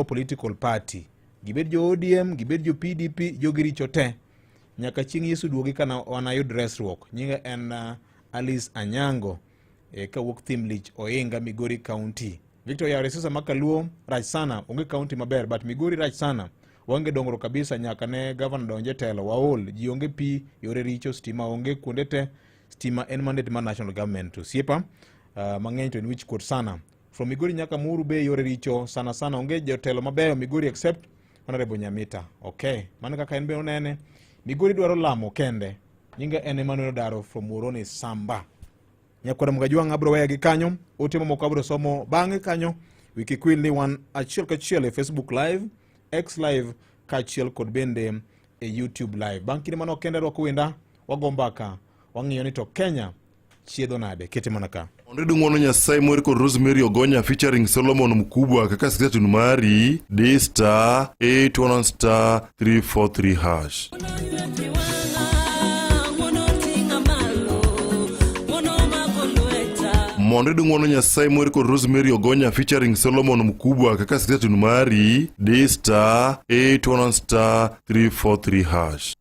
Political party gibed jo ODM, gibed jo PDP, jogi richo te nyaka chieng' Yesu duogi kana wanayud resruok. Nyinga en Alice Anyango kawuok Thimlich Oinga, Migori County. Victor Yare sasa makaluo rach sana, onge county maber but Migori rach sana. Waonge dongruok kabisa nyaka ne governor donje telo, waol, ji onge pi, yore richo, stima onge kuonde te. Stima en mandate mar national government. Osiepa mang'eny to en wich kuot sana. From Migori nyaka Muru be yore richo sana sana, onge jotelo mabeyo Migori except Honorable Nyamita. Okay, mano kaka en be onene. Migori dwaro lamo kende. Nyinga en Emmanuel Odaro from Muhoroni Samba. Nyakwara Mgajwang' abro weya gi kanyo, ote mamoko abro somo bang'e kanyo. Wiki kwil ni wan achiel kachiel e Facebook Live, X Live kaachiel kod bende e YouTube Live. Bang' kinde manok kende rwako wenda, wago mbaka, wang'iyo ni to Kenya chiedho nade, kete mana ka. Ondidu ng'wono Nyasaye mwer kod Rosemary Ogonya featuring Solomon Mkubwa kaka sikiza mari D star 811 star 343 hash. Mondo iyud ng'wono Nyasaye mwer kod Rosemary Ogonya featuring Solomon Mkubwa kaka sikiza mari D star 811 star 343 hash.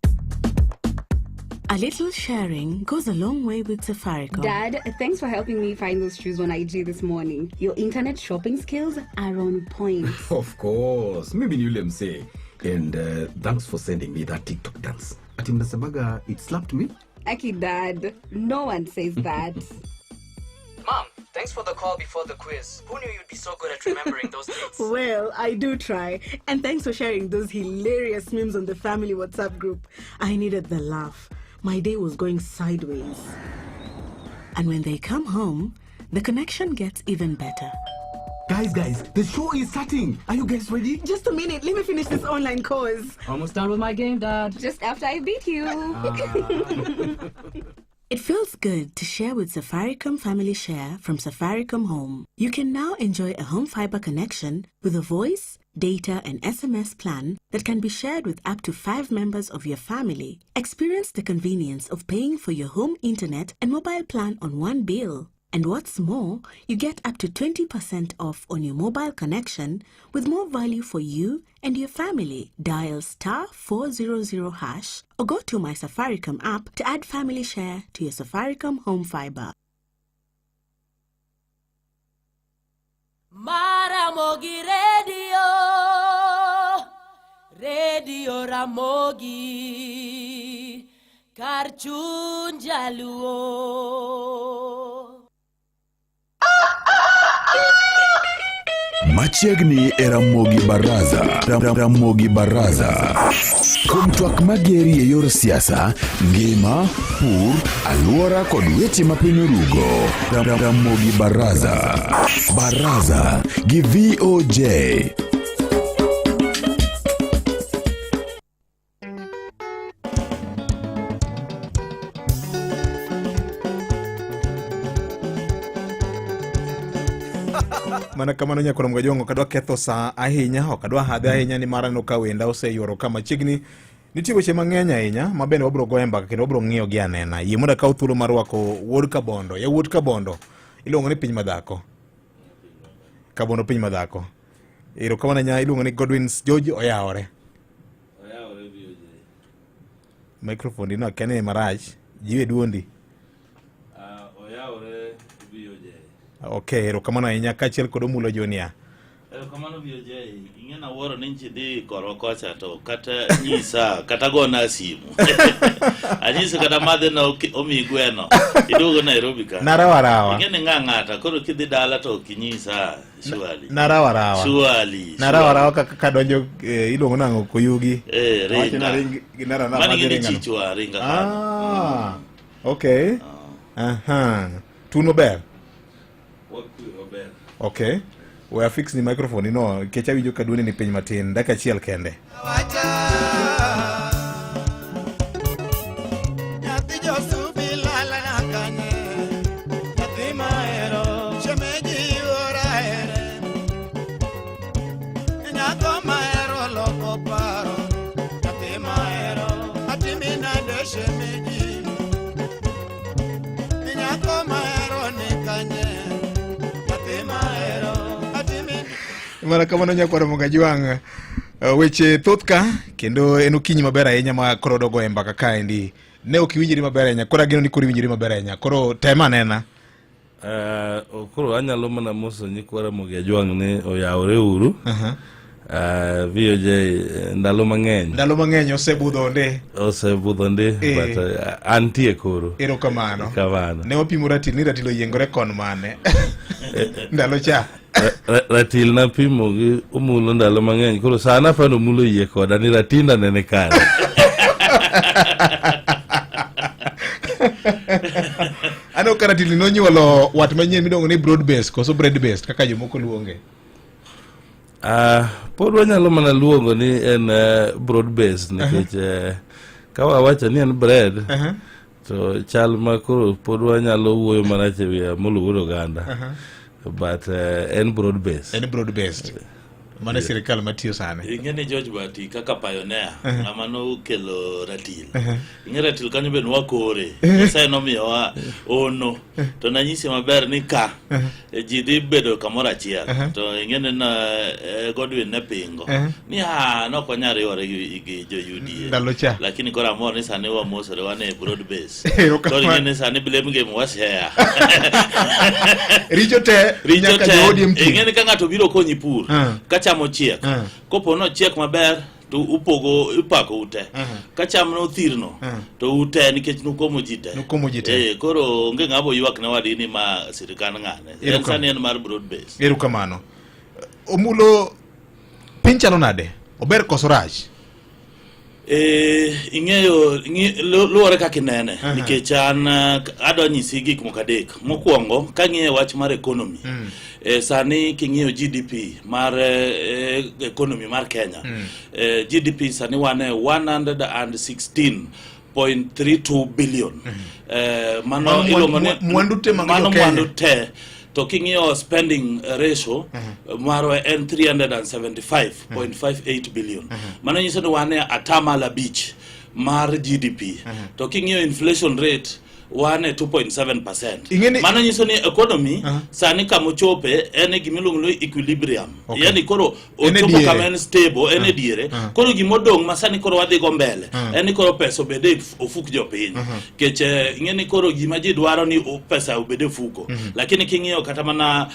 A little sharing goes a long way with Safaricom. Dad, thanks for helping me find those shoes on IG this morning. Your internet shopping skills are on point. Of course. Mimi ni yule msee. And thanks for sending me that TikTok dance. Ati mnasemaga it slapped me? Aki Dad, no one says that. Mom, thanks for the call before the quiz. Who knew you'd be so good at remembering those dates? Well, I do try. And thanks for sharing those hilarious memes on the family WhatsApp group. I needed the laugh. My day was going sideways. And when they come home, the connection gets even better. Guys, the show is starting. Are you guys ready? Just a minute, let me finish this online course. Almost done with my game, Dad. Just after I beat you. It feels good to share with Safaricom Family Share from Safaricom Home. You can now enjoy a home fiber connection with a voice, data, and SMS plan that can be shared with up to 5 members of your family. Experience the convenience of paying for your home internet and mobile plan on one bill. And what's more, you get up to 20% off on your mobile connection with more value for you and your family. Dial star 400 hash or go to My Safaricom app to add Family Share to your Safaricom Home Fiber. Maramogi Radio, Radio Ramogi, kar chuny jaluo. Machiegni e Ramogi Baraza. Ramogi Baraza. Kuom twak mageri e yor siasa, ngima, pur, alwora kod weche ma piny orugo. Ramogi Baraza. Baraza gi VOJ. Mana kamano nyakwar Mgajwang' ok adwa ketho saa ahinya, ok adwa hadhe ahinya ni mar aneno ka wenda oseyuoro ka machiegni. Nitie weche mang'eny ahinya ma bende wabiro goyo mbaka kendo wabiro ng'iyo gi anena. Yie mondo akaw thuolo mar rwako wuod Kabondo, yawuot Kabondo iluongo ni piny madhako. Kabondo piny madhako. Erokamano ahinya iluongo ni Godwins George oyawore. Oyawore VOJ. Microphone ino akia ni marach, jiwe duondi. Oyawore VOJ. Okay, erokamano ahinya kaachiel kod Omulo Junior. Erokamano VOJ. Ing'e nawuoro ni nchi dhi korwa kocha to kata nyisa kata gona simu. Anyisi kata madhe no omi gweno. Iduogo Nairobi ka. Narawa rawa. Ing'e ni ng'a ng'ata koro kidhi dala to ok inyisa surely. Narawa rawa. Surely. Narawa rawa kaka kadonjo iluongo nang'o Koyugi. Ringa. Nara Mano ing'e ni chichwa ringa. Ah. Okay. Aha. Tun maber. Okay. We afix ni microphone ino nikech awinjo ka duondi ni piny matin. Dakika achiel kende. Nyathi josubi lala na kanye, nyathi mahero, shemeji ora here. Nyako mahero loko paro, nyathi mahero, atimi nade shemeji. Nyako mahero ni kanye, nyathi mahero, atimi. mana kamano nyakwaro Mogajwang'. Weche thoth ka kendo en okinyi maber ahinya ma koro dogo e mbaka kaendi. Ne ok iwinjri maber ahinya, koro ageno ni koro iwinjri maber ahinya. Koro tem anena. Koro anyalo mana moso nyikwa Ramogi Ajwang' ni oyawre uru. VOJ ndalo mang'eny. Ndalo mang'eny osebudho nde. Osebudho nde, but antie koro. Erokamano. Kamano. Ne wapimo ratil ni ratil oyiengore kon mane. Ndalo cha. Ratil napimo gi omulo ndalo mang'eny koro sani apani omulo yie koda ni ratinda nene kare. Aneno ka ratil nonyuolo wat manyien miluongo ni broad based koso bread based kaka jomoko luonge. Pod wanyalo mana luongo ni en broad based nikech ka wawacho ni en bread to chal ma koro pod wanyalo wuoyo marach e wi Amolo wuod oganda. But en broad based. En broad based. Mano e sirikal matiyo sani. Ing'e ni George Bati kaka pioneer ng'ama nokelo ratil. Ing'e ratil kanyo be nwakore. Nyasaye nomiyowa ono. To nanyisi maber ni ka ji dhi bedo kamoro achiel. To ing'e ni na Godwin ne pingo. Ni ah nok wanyal riwore gi jo UDA. Ndalo cha. Lakini koro amor ni sani wamosore wan e broad base. Erokamano. Koro ing'e ni sani blame game washare. Richo te Richo nyaka te. jo ODM ting'. Ing'e ni ka ng'ato biro konyi pur, ka cham ochiek, kopo nochiek maber to upogo ipako ute. Ka cham nothirno to ute nikech nukomo ji te. Nukomo ji te. Koro onge ng'ama ywak ne wadgi ni ma sirikand ng'ane. En Erokamano. sani en mar broad base. Erokamano. Omulo piny chalo nade? Ober koso rach? Ing'eyo luwore kaka inene nikech an adwa nyisi gik moko adek. Mokwongo kang'iyo wach mar economy sani king'iyo GDP mar economy mar Kenya GDP sani wan e 116.32 billion. Mano Mano iluongo ni mwandu te mag mano jo Kenya. mwandu te. To king'iyo spending ratio marwa en 375.58 billion. Mano nyiso ni wan e atamalo abich mar GDP. To king'iyo inflation rate wan e 2.7%. Mano nyiso ni economy sani kama ochope en e gima iluongo ni equilibrium. Yani koro En e ochopo diere. kama en stable, en e diere. Koro gimodong' ma sani koro wadhi go mbele en ni koro pesa obed e ofuk jopiny. Nikech ing'e ni koro gima ji dwaro ni pesa obed e fuko. Lakini king'iyo kata mana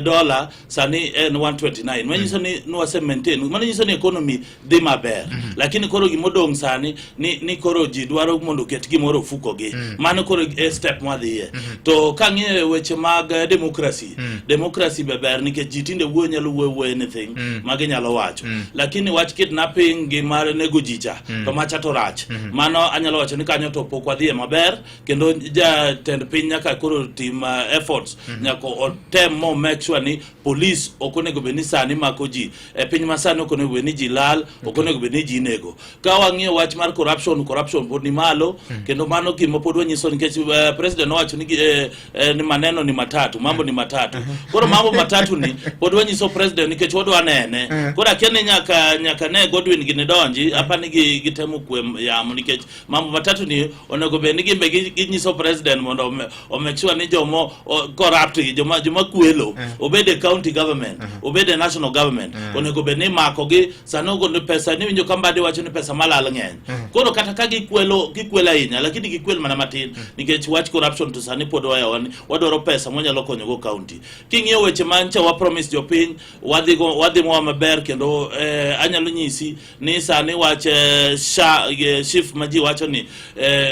dola sani en 129. Manyiso ni nwase maintain. Mano nyiso ni economy dhi maber. Lakini koro gimodong' sani ni koro ji dwaro mondo oket gimoro ofuko gi. Mano koro e step mwadhiye. To kang'iyo weche mag democracy, democracy be ber nikech ji tinde wuoyo nyalo wuoyo wuoyo anything ma ginyalo wacho. Lakini wach kidnapping gi mar nego ji cha to macha to rach. Mano anyalo wacho ni kanyo to pok wadhiye maber kendo jatend piny nyaka koro tim efforts nyaka otem mo make sure ni police ok onego bed ni sani mako ji e piny ma sani ok onego bed ni ji lal ok onego bed ni ji inego. Ka wang'iyo wach mar corruption, corruption pod ni malo kendo mano gima pod wanyiso nikech president nowacho ni ni maneno ni matatu, mambo ni matatu. Koro mambo matatu ni pod wanyiso president nikech wadwa nene. Koro akia ni nyaka ne Godwin gini donji apani gitemo kwe yamo nikech mambo matatu ni onego bed ni gimbe ginyiso president mondo o make sure ni jomo corrupt gi joma kwelo obed e county government obed e national government onego bed ni mako gi sani ogo ni pesa ni winjo ka Mbadi wacho ni pesa malal ng'eny. Koro kata ka gikwelo ahinya lakini gikwel mana matin nikech wach corruption to sani pod wayawa ni wadwaro pesa mwanyalo konyogo county. King'iyo weche mancha wa promise jopiny wadhi moa maber kendo anyalo nyisi ni sani wach SHA, SHIF ma ji wacho ni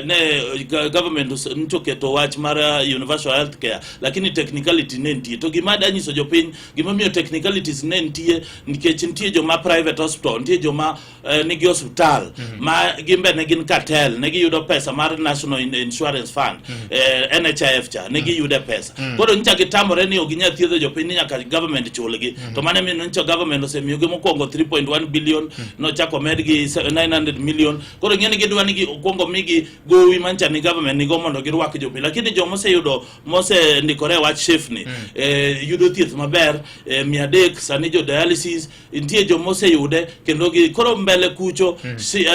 ne government ncho keto wach mar universal health care lakini technicality ne nitie. To gima da nyiso jopiny gimomiyo technicalities ne nitie nikech nitie joma private hospital, nitie joma nigi osiptal ma gimbe ne gin cartel, ne giyudo pesa mar National Insurance Fund, NHIF cha ne giyude pesa. Koro nyicha gitamore ni ok ginyal thiedho jopiny ni nyaka government chulgi. To mano emomiyo nyicha government osemiyogi mokwongo 3.1 billion, nochako medgi 900 million. Koro ing'e ni gidwa ni okuongo migi gowi mancha ni government nigo mondo girwak jopiny. Lakini joma oseyudo mosendikore e wach SHIF ni yudo thieth maber 300 sani jo dialysis nitie joma oseyude kendo gi koro mbele kucho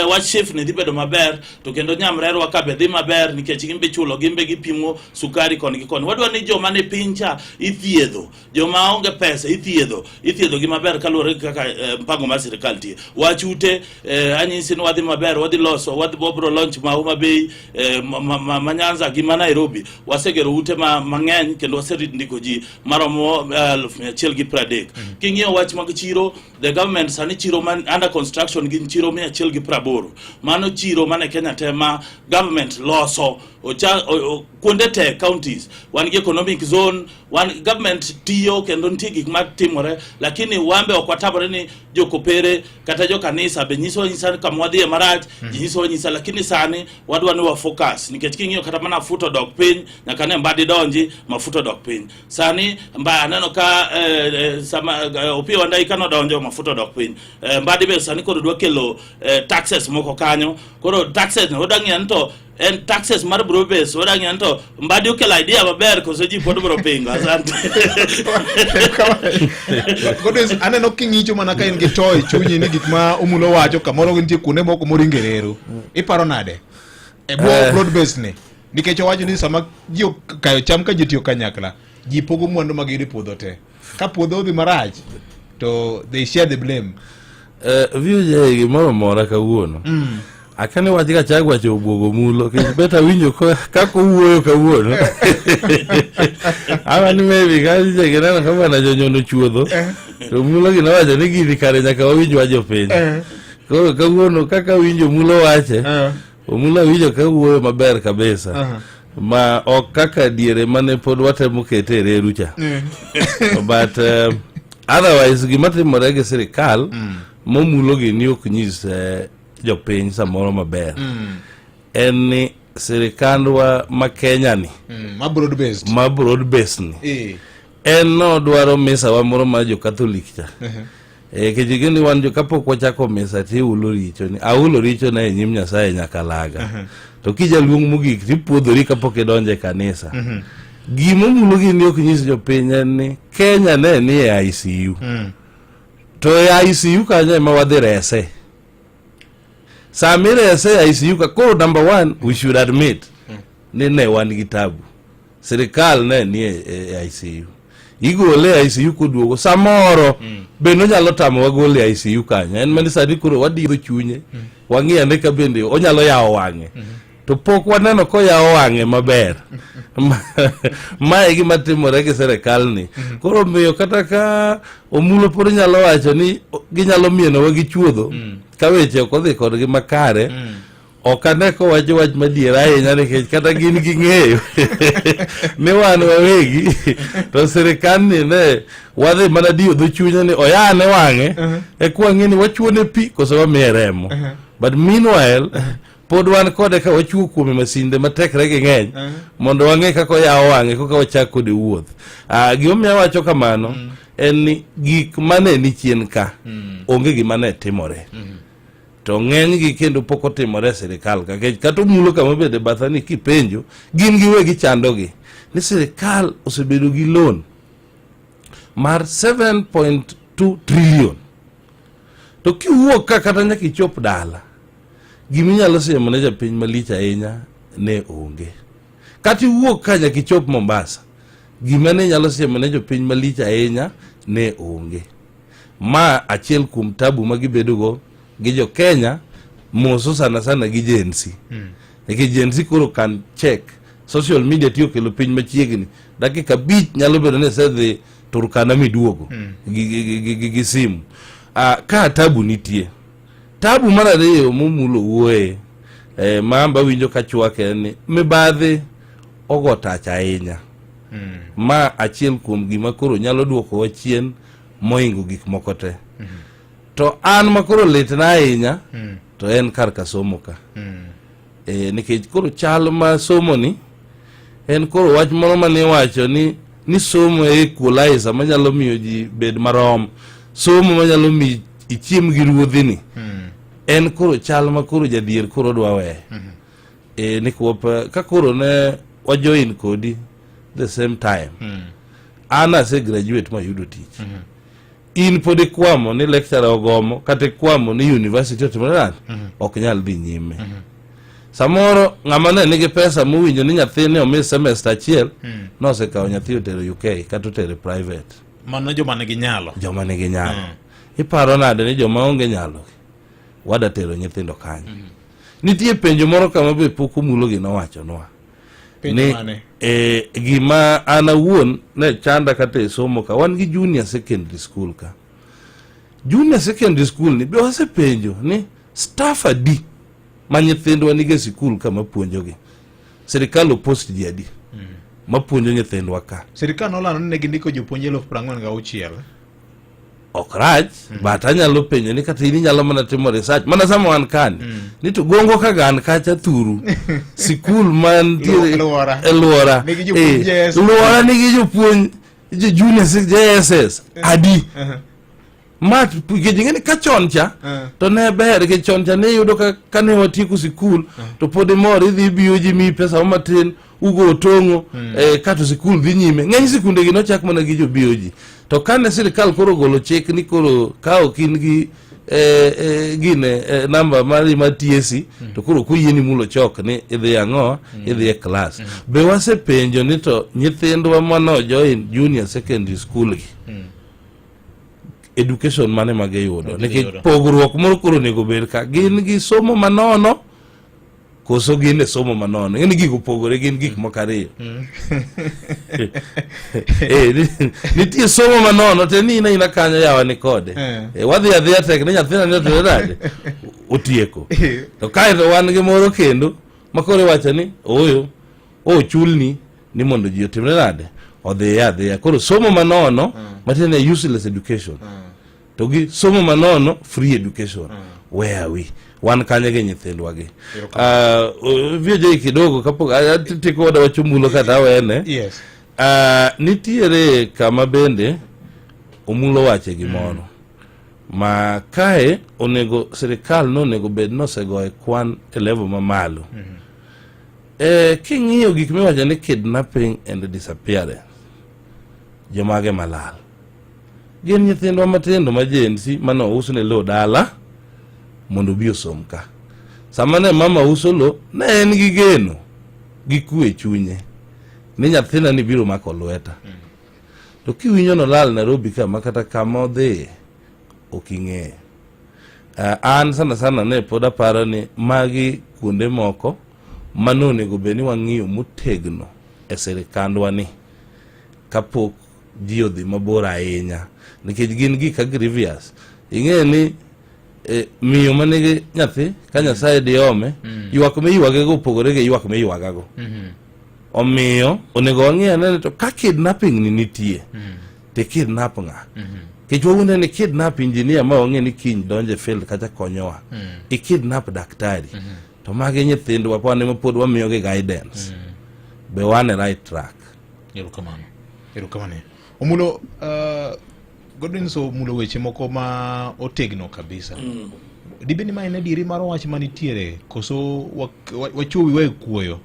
wach SHIF ni dhi bedo maber to kendo nyamrerwa ka be dhi maber. maber nikech gin be ichulo gin be gipimo sukari koni gi koni wadwa ni joma ni piny cha ithiedho joma onge pesa ithiedho ithiedho gi maber kaluwore gi kaka eh, mpango mar sirikal tiyo wach ute eh, anyisi ni wadhi maber wadhi loso wadhi wabro launch ma Homa Bay eh, ma, ma, ma, ma Nyanza gi ma Nairobi wasegero ute ma mang'eny kendo waserindiko ji maromo 1,130 king'iyo wach mag chiro the government sani chiro man under construction gin chiro 180 mano chiro mane Kenya te ma government loso ocha, o, o, kuonde te counties wan gi economic zone wan government tiyo kendo nitie gik matimore lakini wan be ok watamore ni jokopere kata jokanisa be nyiso nyisa kama wadhiye marach ji nyiso nyisa lakini sani wadwa ni wa focus nikech king'iyo kata mana mafuta odok piny nyaka ne Mbadi donji mafuta odok piny sani mba aneno ka eh, eh, sama eh, Opiyo Wandayi kanodonjo mafuta odok piny eh, Mbadi be sani koro dwa kelo eh, taxes moko kanyo koro taxes no odwa ng'iyo ni to en taxes mar broad base odwa ng'iyo ni to Mbadi okelo idea maber koso ji pod bro pingo asante Godwin, aneno king'icho mana ka in gi to e chunyi ni gik ma Omulo wacho kamoro nitie kuonde moko moringe reru. Iparo nade? E bwo Eh. broad base ni. Nikech owacho ni sama ji okayo cham ka ji tiyo kanyakla, ji pogo mwandu ma giyudo e puodho te. Ka puodho odhi marach, to they share the blame. Eh, VOJ gimoro mora kawuono Mm. Akia ni wach Gachagua cha obwogo mulo kech bet awinjo kaka owuoyo kawuono ama ni maybe ka nyiche gineno ka bwana jonyono chuodho to mulo gi nowacho ni gini kare nyaka wawinj wach jopiny koro kawuono kaka awinjo mulo wache omulo awinjo ka wuoyo maber kabisa ma ok kaka diere mane pod watemo kete e reru cha but otherwise gima timore gi sirikal momulo gini ok nyis jopiny samoro maber en ni sirikandwa ma Kenya ni Ma broad based. ma broad based ni Eh. en nodwaro misawa moro mar jo Catholic cha Eh, nikech ing'e ni wan jo kapok wachako misa tihulo richo ni ahulo richo na e nyim Nyasaye nyakalaga to kijaluong mogik tipuodhori kapok idonjo e kanisa gimomulo gini ok nyis jopiny en ni Kenya ne ni e ICU to e ICU kanyo ema wadhi rese sama irese e ICU ka koro number one we should admit ni ne wan gi tabu sirikal ne ni e, e ICU igole e ICU koduogo samoro bende onyalo tamowa gole e ICU kanyo en mani sani koro wadiro chunye wang'i ane ka bende onyalo yawo wang'e to pok waneno koyawo wang'e maber mae e gima timore gi sirikal ni koro omiyo kata ka omulo pod nyalo wacho ni ginyalo mienowa gi chuodho ka weche ok odhi kodgi makare ok ane kowacho wach madier ahinya nikech kata gin ging'eyo ni wan wawegi to sirikandni ne wadhi mana diyo dho chunye ni oyane wang'e eka wang'e ni wachuone pi koso wamiye remo but meanwhile pod wan kode ka wachuo kuome masinde ma tekre gi ng'eny mondo wang'e kaka oyawo wang'e koka wachak kode wuoth Ah, gimomiyo awacho kamano en ni gik mane ni chien ka onge gima ne timore to ng'enygi kendo pok otimore e sirikal ka nikech kata omulo kama bende batha ni kipenjo gin giwegi chandogi ni sirikal osebedo gi loan mar 7.2 trillion to kiwuok ka kata nyaka ichop dala giminyalo siemo ne japiny malich ahinya ne onge kata iwuok ka nyaka ichop Mombasa gima ne nyalo siemo ne jopiny malich ahinya ne onge ma achiel kuom tabu ma gibedogo gi jo Kenya moso sana sana gi Gen Z nikech Gen Z koro kan check social media tiyo kelo piny machiegni dakika abich nyalo bedo ni isedhi Turkana miduogo gi simu ka tabu nitie tabu mar ariyo momulo wuoye eh, ma amba winjo ka chwake en ni mibadhi ogo tach ahinya ma achiel kuom gima koro nyalo duokowa chien mohingo gik moko te to an ma koro litna ahinya to en kar ka somo ka e, nikech koro chal ma somo ni en koro wach moro mane iwacho ni ni somo e equalizer manyalo miyo ji bed marom somo manyalo miyo ichiem gi ruodhi ni en koro chal ma koro jadhier koro dwa weyo e, nikwop ka koro ne wajoin kodi the same time an ase graduate mayudo tich in pod ikwamo ni lecturer ogomo kata ikwamo ni university otimore nade ok nyal dhi nyime Samoro ng'ama ne nigi pesa mowinjo ni nyathine omi semester achiel nosekawo nyathi otero UK kata otero e private. Mano joma nigi nyalo. Joma nigi nyalo. Iparo nade ni joma onge nyalo wada tero nyithindo kanyo? Nitie penjo moro kama be pok omulo gi nowachonwa. Penjo Ni, mane? gima an awuon ne chanda kata e somo ka wan gi junior secondary school ka. Junior secondary school ni be wasepenjo ni staff adi ma nyithindwa nigi e sikul ka mapuonjogi. Sirikal opost ji adi mapuonjo nyithindwa ka. Sirikal nolando ni ne gindiko jopuonj 46,000. Ok rach, but anyalo penjo ni kata in inyalo mana timo research mana sama wan kani ni to gongo ka gan kacha thuru sikul mantiere Luora. e luora Nigi jopuonj JSS. luora nigi jopuonj jo junior JSS adi ma nikech ing'e ni ka chon cha to ne ber nikech chon cha ne iyudo ka kane watieko sikul to pod imor idhi ibiyo ji miyi pesa mo matin ugo otong'o kato sikul dhi nyime. Ng'eny sikunde gi nochak mana gi jo BOG. To kane sirikal koro ogolo chik ni koro ka ok in gi gine namba mari mar TSC to koro ok oyieni mulo chok ni idhi ang'o idhi e klas. Be wasepenjo ni to nyithindwa mano join junior secondary school gi education mane ma giyudo? Nikech pogruok moro koro onego bed ka gin gi somo manono koso gin e somo manono. Ing'e ni gigo opogore, gin gik moko ariyo. Nitie somo manono te ni in aina kanyo yawa ni kode. Wadhi adhiya tek ni nyathina ni otire nade otieko. To kae to wan gi moro kendo ma koro iwacho ni ooyo ochulni ni mondo ji otimre nade odhiye adhiya. Koro somo manono matiende ni useless education. To gi somo manono free education. Where are we? Wan kanye gi nyithindwa gi? VJ kidogo kapok tiko wada wacho mulo kata awene. Yes. Nitiere kama bende omulo wache gimoro. Ma kae onego sirikal nonego bed nosegoye kwan e level mamalo. King'iyo gik miwacho ni kidnapping and disappearance, jomage malal? Gin nyithindwa matindo ma Gen Z mane ousne lo dala mondo obi osom ka. Sama ne mama uso lo, ne en gi geno gi kwe e chunye ni nyathina ni biro mako lweta. To kiwinjo nolal Nairobi ka ma kata kama odhiye ok ing'eyo. An sana sana ne pod aparo ni magi kuonde moko mane onego bed ni wang'iyo motegno e sirikandwa ni kapok ji odhi mabor ahinya, nikech gin gik grievous. Ing'e ni miyo manigi nyathi ka Nyasaye diome, ywak miywagego opogore gi ywak miywagago. Omiyo onego wang'i ane ni to ka kidnapping ni nitie, to kidnap ng'a? Nikech wawuonde ni kidnap engineer ma wang'e ni kiny donjo e field kacha konyowa. I kidnap daktari. To magi nyithindwa wan ema pod wamiyogi guidance. Be wan e right track? Erokamano. Erokamano. Omulo, Godwin so omulo weche moko ma otegno kabisa. Dibed ni ma en adieri mar wach manitiere koso wachuo wiwa e kuoyo?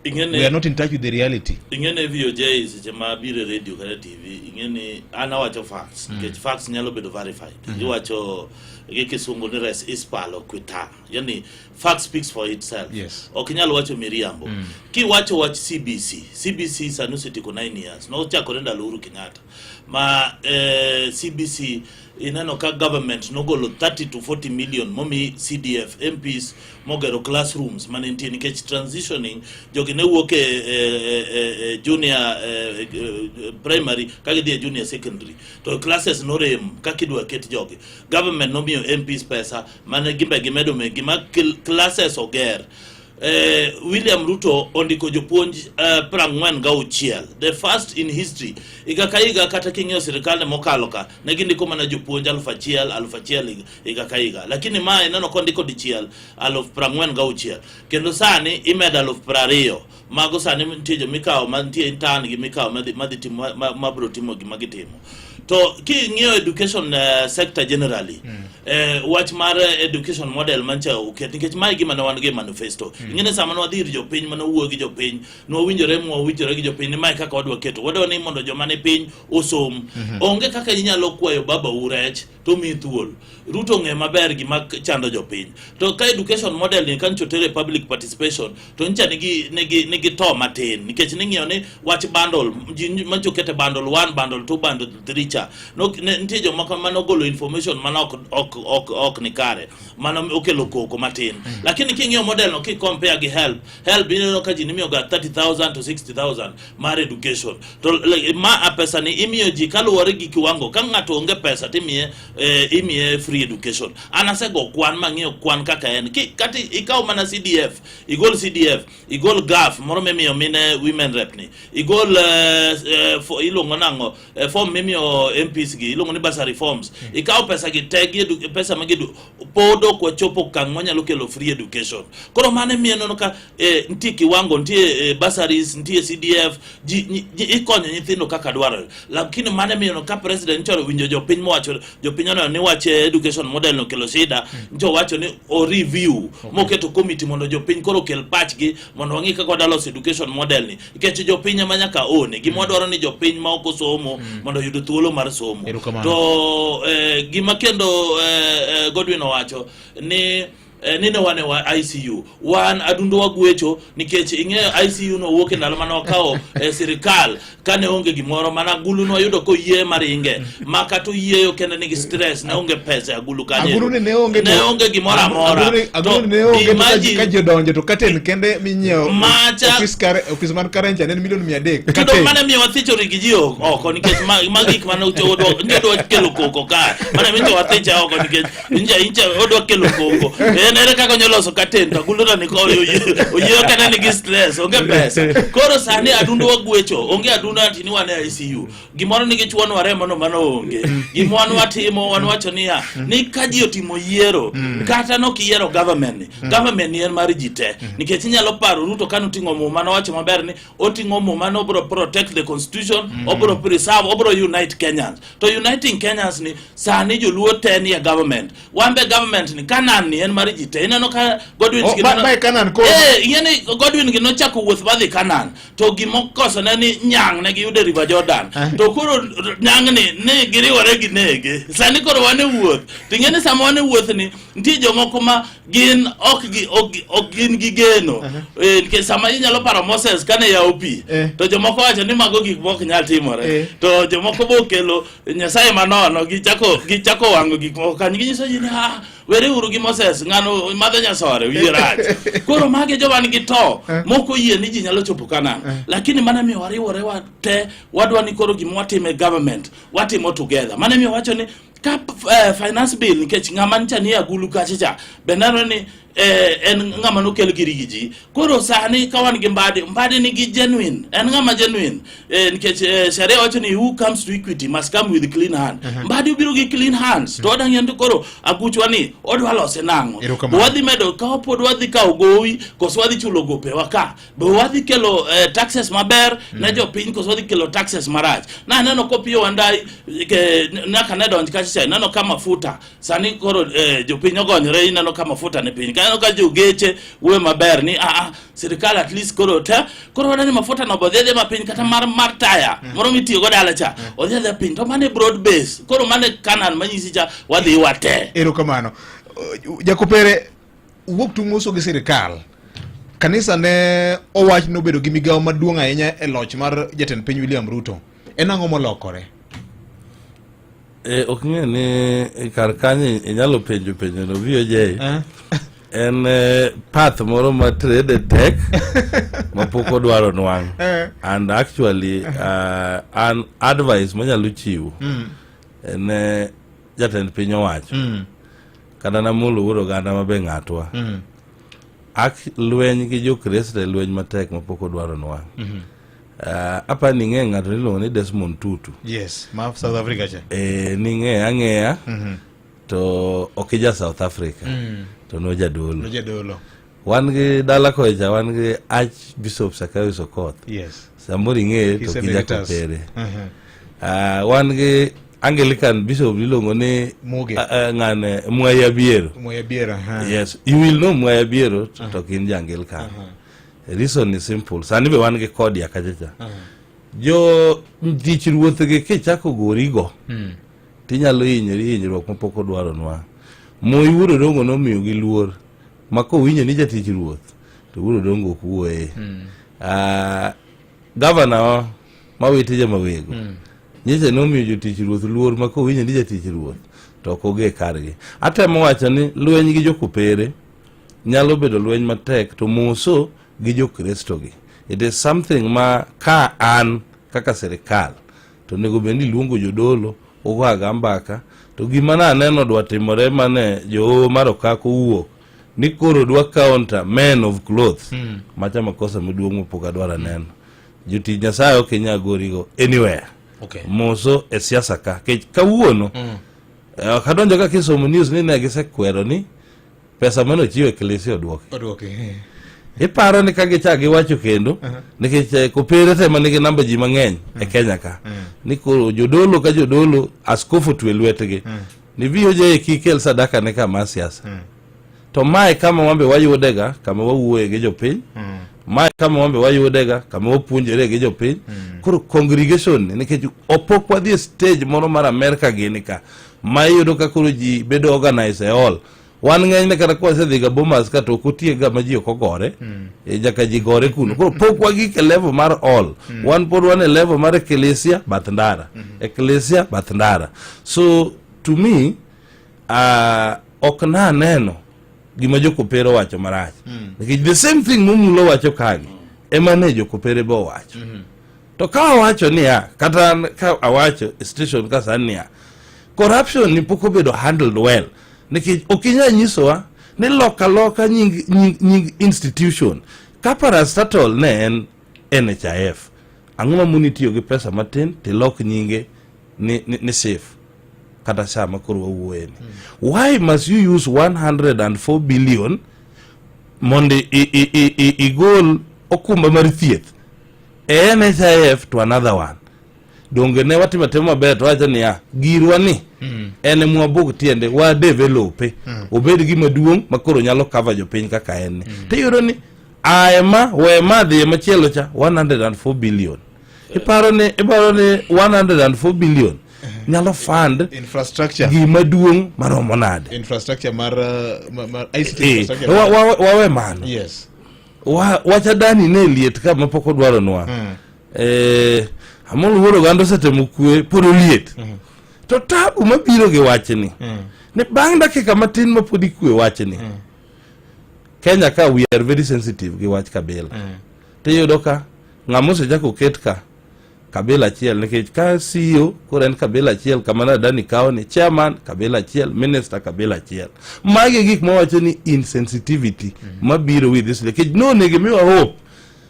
We are not in touch with the reality. Ing'ene VOJ seche ma abiro e radio kata TV, ing'eni an awacho facts, nikech facts nyalo bedo verified. Iwacho gi kisungu ni res ispalo quita. Yani fact speaks for itself. Ok inyal wacho miriambo. Kiwacho wach CBC, CBC sani osetieko 9 years. Nochakore ndalo Uhuru Kenyatta. Ma CBC ineno ka government nogolo 30 to 40 million momi CDF MPs mogero classrooms mane nitie, nikech transitioning jogi ne wuok e junior primary ka gidhi e junior secondary to classes norem kaka idwa ket jogi. Government nomiyo MPs pesa mane gimbe gimedo megi ma classes oger. William Ruto ondiko jopuonj 46, the first in history. Higa ka higa kata king'iyo sirikal mokalo ka ne gindiko mana jopuonj 1000 1000 higa ka higa, lakini ma ineno kondiko dichiel 46,000, kendo sani imedo 20,000. Mago sani nitie jomikawo mantie intern gi mikawo madhi timo mabro timo gima gitimo. To king'iyo education sector generally, wach mar education model mancha oket, nikech mae gima ne wan go e manifesto. Ing'e ni sama ne wadhi ir jopiny mane wawuoyo gi jopiny, ne wawinjore mwawinjore gi jopiny ni mae kaka wadwa keto, wadwa ni mondo joma ni piny osom. Onge kaka inyalo kwayo baba u rech to omiyi thuol. Ruto ong'eyo maber gima chando jopiny. To ka education model ni kancho tere public participation to ncha nigi nigi nigi to matin nikech ning'iyo ni wach bundle ji mancho kete bundle 1 bundle 2 bundle 3 cha no, ne, nitie jomoko mane ogolo information mane ok ok ok ok ni kare mano okelo koko matin mm. Lakini king'iyo model no ki compare gi help help ineno ka ji nimiyo ga 30000 to 60000 mar education to like, ma a pesa ni imiyo ji kaluwore gi kiwango ka ng'ato onge pesa timiye eh, imiye free education. An asego kwan mang'iyo kwan kaka en ki kata ikaw mana CDF, igol CDF, igol GAF moro mimiyo mine women rep ni, igol eh, eh, iluongo nang'o eh, form mimiyo MPs gi iluongo ni bursary forms, ikaw pesa gi te gi pesa ma gidu pod ok wachopo okang' mwanyalo kelo free education. Koro mano emiyo ineno ka eh, nitie kiwango, nitie eh, bursaries, nitie CDF, ji, ji ikonyo nyithindo kaka dwarore. Lakini mano emiyo ineno ka president ncho winjo jopiny mowacho jopiny oneno ni wach eh, education model no kelo shida, ncho wacho ni o review moketo committee mondo jopiny koro okel pachgi mondo wang'i kaka wadwa loso education model ni, nikech jopiny ema nyaka one gima wadwaro ni jopiny ma ok osomo mondo oyud thuolo mar somo. Erokamano. To eh, gima kendo eh, eh, Godwin owacho ni eh, ni ne wan e wa ICU wan adundo wagwecho nikech ing'eyo ICU no wuok e ndalo mane wakawo eh, sirikal kane onge gimoro mana agulu nwayudo koyie maringe ma kata oyieyo kende nigi stress ne onge pesa e agulu kanyo. Agulu ni ne onge ne onge gimoro amora. Agulu ni ne onge to ka ji- imagine- ka ji odonjo to katen kende minyiewo Macha- ofis kare ofis man Karencha ne en milion 300 Kendo katen. mane miyo wathicho ring ji oko nikech ma gik mane odwa kelo koko ka mane miyo wathiche oko nikech inja inja odwa kelo koko en ere kaka onyalo loso katen to agulu to niko oyieyo kata nigi stress onge pesa. Koro sani adundo wagwecho onge adundo ati ni wan e ICU gimoro nigi chuonwa remo no mano onge gima wan watimo wan wacho niya ni ka ji otimo yiero kata nok iyiero government ni government ni en mar ji te nikech inyalo paro Ruto kane oting'o muma nowacho maber ni oting'o muma ni obro protect the constitution, obro preserve, obro unite Kenyans. To uniting Kenyans ni sani joluo te ni e government, wan be government ni Canaan ni en mar ji te. Ineno ka Godwin Oh, gi mae Canaan koro. Eh, ing'e ni Godwin gi nochako wuoth madhi Canaan to gimokoso ne ni nyang' ne giyudo e River Jordan to koro nyang' ni ne giriwore gi nege. Sani koro wan e wuoth to ing'e ni sama wan e wuoth ni nitie jomoko ma gin ok gi ok ok gin gi geno. Eh, nikech sama inyalo paro Moses kane yawo pi to jomoko wacho ni mago gik mok nyal timore to jomoko bo okelo Nyasaye manono gichako gichako wang'o gik moko kanyo ginyiso ji ni ah were uru gi Moses ng'ano madho nyasore wiye rach. Koro magi joma nigi to moko yie ni ji nyalo chopo Canaan, lakini mano miyo wariwore wa te wadwa ni koro gima watimo e government watimo together. Mano miyo wacho ni ka finance bill nikech ng'ama ncha ni agulu kacha cha be nenore ni en ng'ama nokel gi rigi ji. Koro sani ka wan gi Mbadi, Mbadi nigi genuine, en ng'ama genuine nikech sheria wacho ni who comes to equity must come with clean hand. Mbadi obiro gi clean hands to wadang'eyo ni koro aguchwa ni odwa lose nang'o. Erokamano. Wadhi medo ka pod wadhi kawo gowi koso wadhi chulo gopewa ka be wadhi kelo taxes maber ne jopiny koso wadhi kelo taxes marach. Naneno kopiyo Wandayi nyaka ne donj kacha cha ineno ka mafuta sani koro jopiny ogonyore ineno ka mafuta ni piny kaneno ka jogeche wuoyo maber ni a a sirikal at least koro te koro waneno ni mafuta no bodhi adhiya mapiny kata mar mar taya moro mitiyo go dala cha odhi adhiya piny to mane broad base koro mane Canaan manyisi cha wadhi wate. Erokamano. Jakopere wuok tung' uso gi sirikal. Kanisa ne owach ni obedo gi migawo maduong' ahinya e loch mar jatend piny William Ruto. En ang'o molokore? Ok ng'e ni kar kanyo inyalo penjo penjo no VOJ. En path moro ma trade tek ma pok odwaro nwang'. And actually an advice manyalo chiwo ne jatend piny owacho kata namolo wuod oganda ma be ng'atwa ak lweny gi jokristo e lweny matek ma pok odwaro nwang'. Apa ni ng'e ng'ato niluongo ni Desmond Tutu. Yes, ma South Africa cha. Ning'e ang'eya to ok ija South Africa to nojadolo. Nojadolo. Wan gi dala kocha wan gi Archbishop Sakayo Okoth. Yes. Samoro ing'eye to He's ok ija emeritus. Kopere. Wan gi Anglican Bishop iluongo ni Muge. Ng'ane Mwai Abiero. Mwai Abiero. Yes, you will know Mwai Abiero to ok in ja Anglican. Reason is simple. Sani be wan gi kodi akacha cha. Jo tich ruoth gi kichako gorigo. Tinyalo hinyori hinyruok mapok odwaronwa. Moi Wuod Odongo nomiyogi luor ma kowinjo ni jatich ruoth to Wuod Odongo ok wuoye. Ah, gavana wa mawite jamawego nyicha nomiyo jotich ruoth luor ma kowinjo ni jatich ruoth to ok oge kargi. Atemo wacho ni lweny gi jokopere nyalo bedo lweny matek to moso gi jokristo gi. It is something ma ka an kaka sirikal to onego bed ni iluongo jodolo ugo aga mbaka to gima naneno dwa timore mane joo mar okak owuok ni koro dwa counter men of clothes macha makosa maduong' mapok adwaro neno jotich nyasaye ok inyal gorigo anywhere Okay. moso e siasa ka kech kawuono ok adonjo ka kisomo news ni ne gisekwero ni pesa mane ochiw e klisia oduoki Oduoki. iparo ni ka gichak giwacho kendo nikech eh, kopere te manigi namba ji mang'eny e Kenya ka ni koro jodolo ka jodolo askofu otwe lwetgi ni VOJ kik kel sadaka ne kama siasa to mae kama wambe wayudega kama wawuoye gi jopiny mae kama wambe wayudega kama wapuonjore gi jopiny koro congregation ni nikech opok wadhi e stage moro mar Amerka gini ka ma iyudo ka koro ji bedo organize e hall wan ng'enyne kata kwasedhi ga Bomas ka to ok otiek ga ma ji ok ogore e, nyaka ji gore kuno koro pok wagik e level mar all wan pod wan e level mar eklesia bath ndara eklesia bath ndara so to me ok naneno gima jokopere owacho marach nikech the same thing momulo wacho kagi ema ne jokopere be owacho to ka awacho niya kata an ka awacho e station ka sani niya corruption ni pok obedo handled well nikech ok inyal nyisowa ni loka loka nying, nying, nying institution ka parastatal ne en NHIF ang'o mamoni tiyo gi pesa matin tilok nyinge ni, ni, ni SHIF kata sa ma koro wawuoye ni why must you use 104 billion mondo igol okumba mar thieth e NHIF to another one donge ne watimo atima maber to wacho niya girwa ni en emwabug tiende wa develope obed gima duong' ma koro nyalo cover jopiny kaka en ni tiyudo ni aye ma we ma dhi e machielo cha 104 billion iparo ni iparo ni 104 billion nyalo fund Infrastructure. gima duong' maromo nade Infrastructure mar, mar ICT Eh, infrastructure. wawe mano Yes. Wacha dani ne liet ka ma pok odwaronwa Amolo wuod oganda osetemo kwe pod oliet to tabu mabiro gi wachni ni bang' dakika matin ma pod ikwe wachni Kenya ka we are very sensitive gi wach kabila tiyudo ka ng'ama osechako ket ka kabila achiel nikech ka CEO koro en kabila achiel kama nadani kawo ni chairman kabila achiel minister kabila achiel magi e gik mawacho ni insensitivity mabiro with this nikech nonego imiwa hope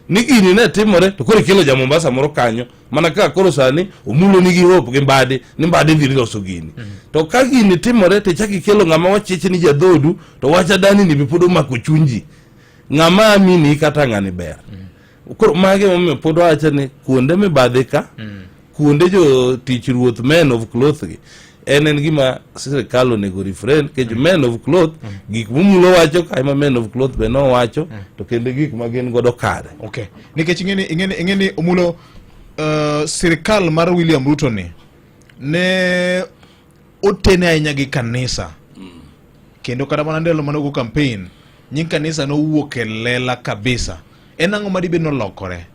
ni gini ne timore to koro ikelo ja Mombasa moro kanyo mana kaka koro sani omulo nigi hope gi Mbadi ni Mbadi dhi loso gini to ka gini timore to ichak ikelo ng'ama wachich ni jadhodu to wach adani ni be pod omako chuny ji ng'ama amini kata ng'ani ber koro magi emomiyo pod wawacho ni kuonde mibadhi ka kuonde jotich ruoth men of cloth gi en en gima sirikal onego refrain nikech men of cloth gik momulo wacho ka ema men of cloth be nowacho to kendo gik ma gin godo kare Okay. Nikech ing'eni ing'eni ing'eni omulo sirikal mar William Ruto ni ne otene ahinya gi kanisa kendo kata mana ndalo mane ogo campaign nying kanisa nowuok e lela kabisa en ang'o madibed nolokore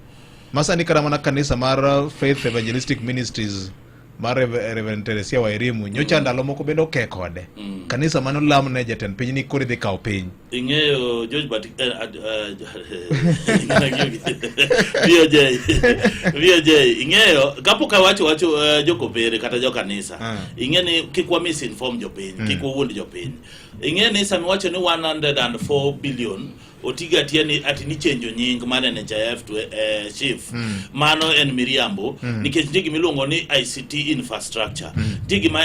ma sani kata mana kanisa mar Faith Evangelistic Ministries mar Reverend Teresia Wairimu nyocha ndalo moko bende oke kode kanisa mane olam ne jatend piny ni koro idhi kawo piny ing'eyo George but VOJ VOJ ing'eyo kapok awacho wacho jokopere kata jokanisa ing'e ni kik wa misinform jopiny kik wawuond jopiny ing'e ni sama iwacho ni 104 billion otiga atiya ni ati ni chenjo nying mar NHIF to SHIF mano en miriambo nikech nitie gima iluongo ni ICT infrastructure nitie gima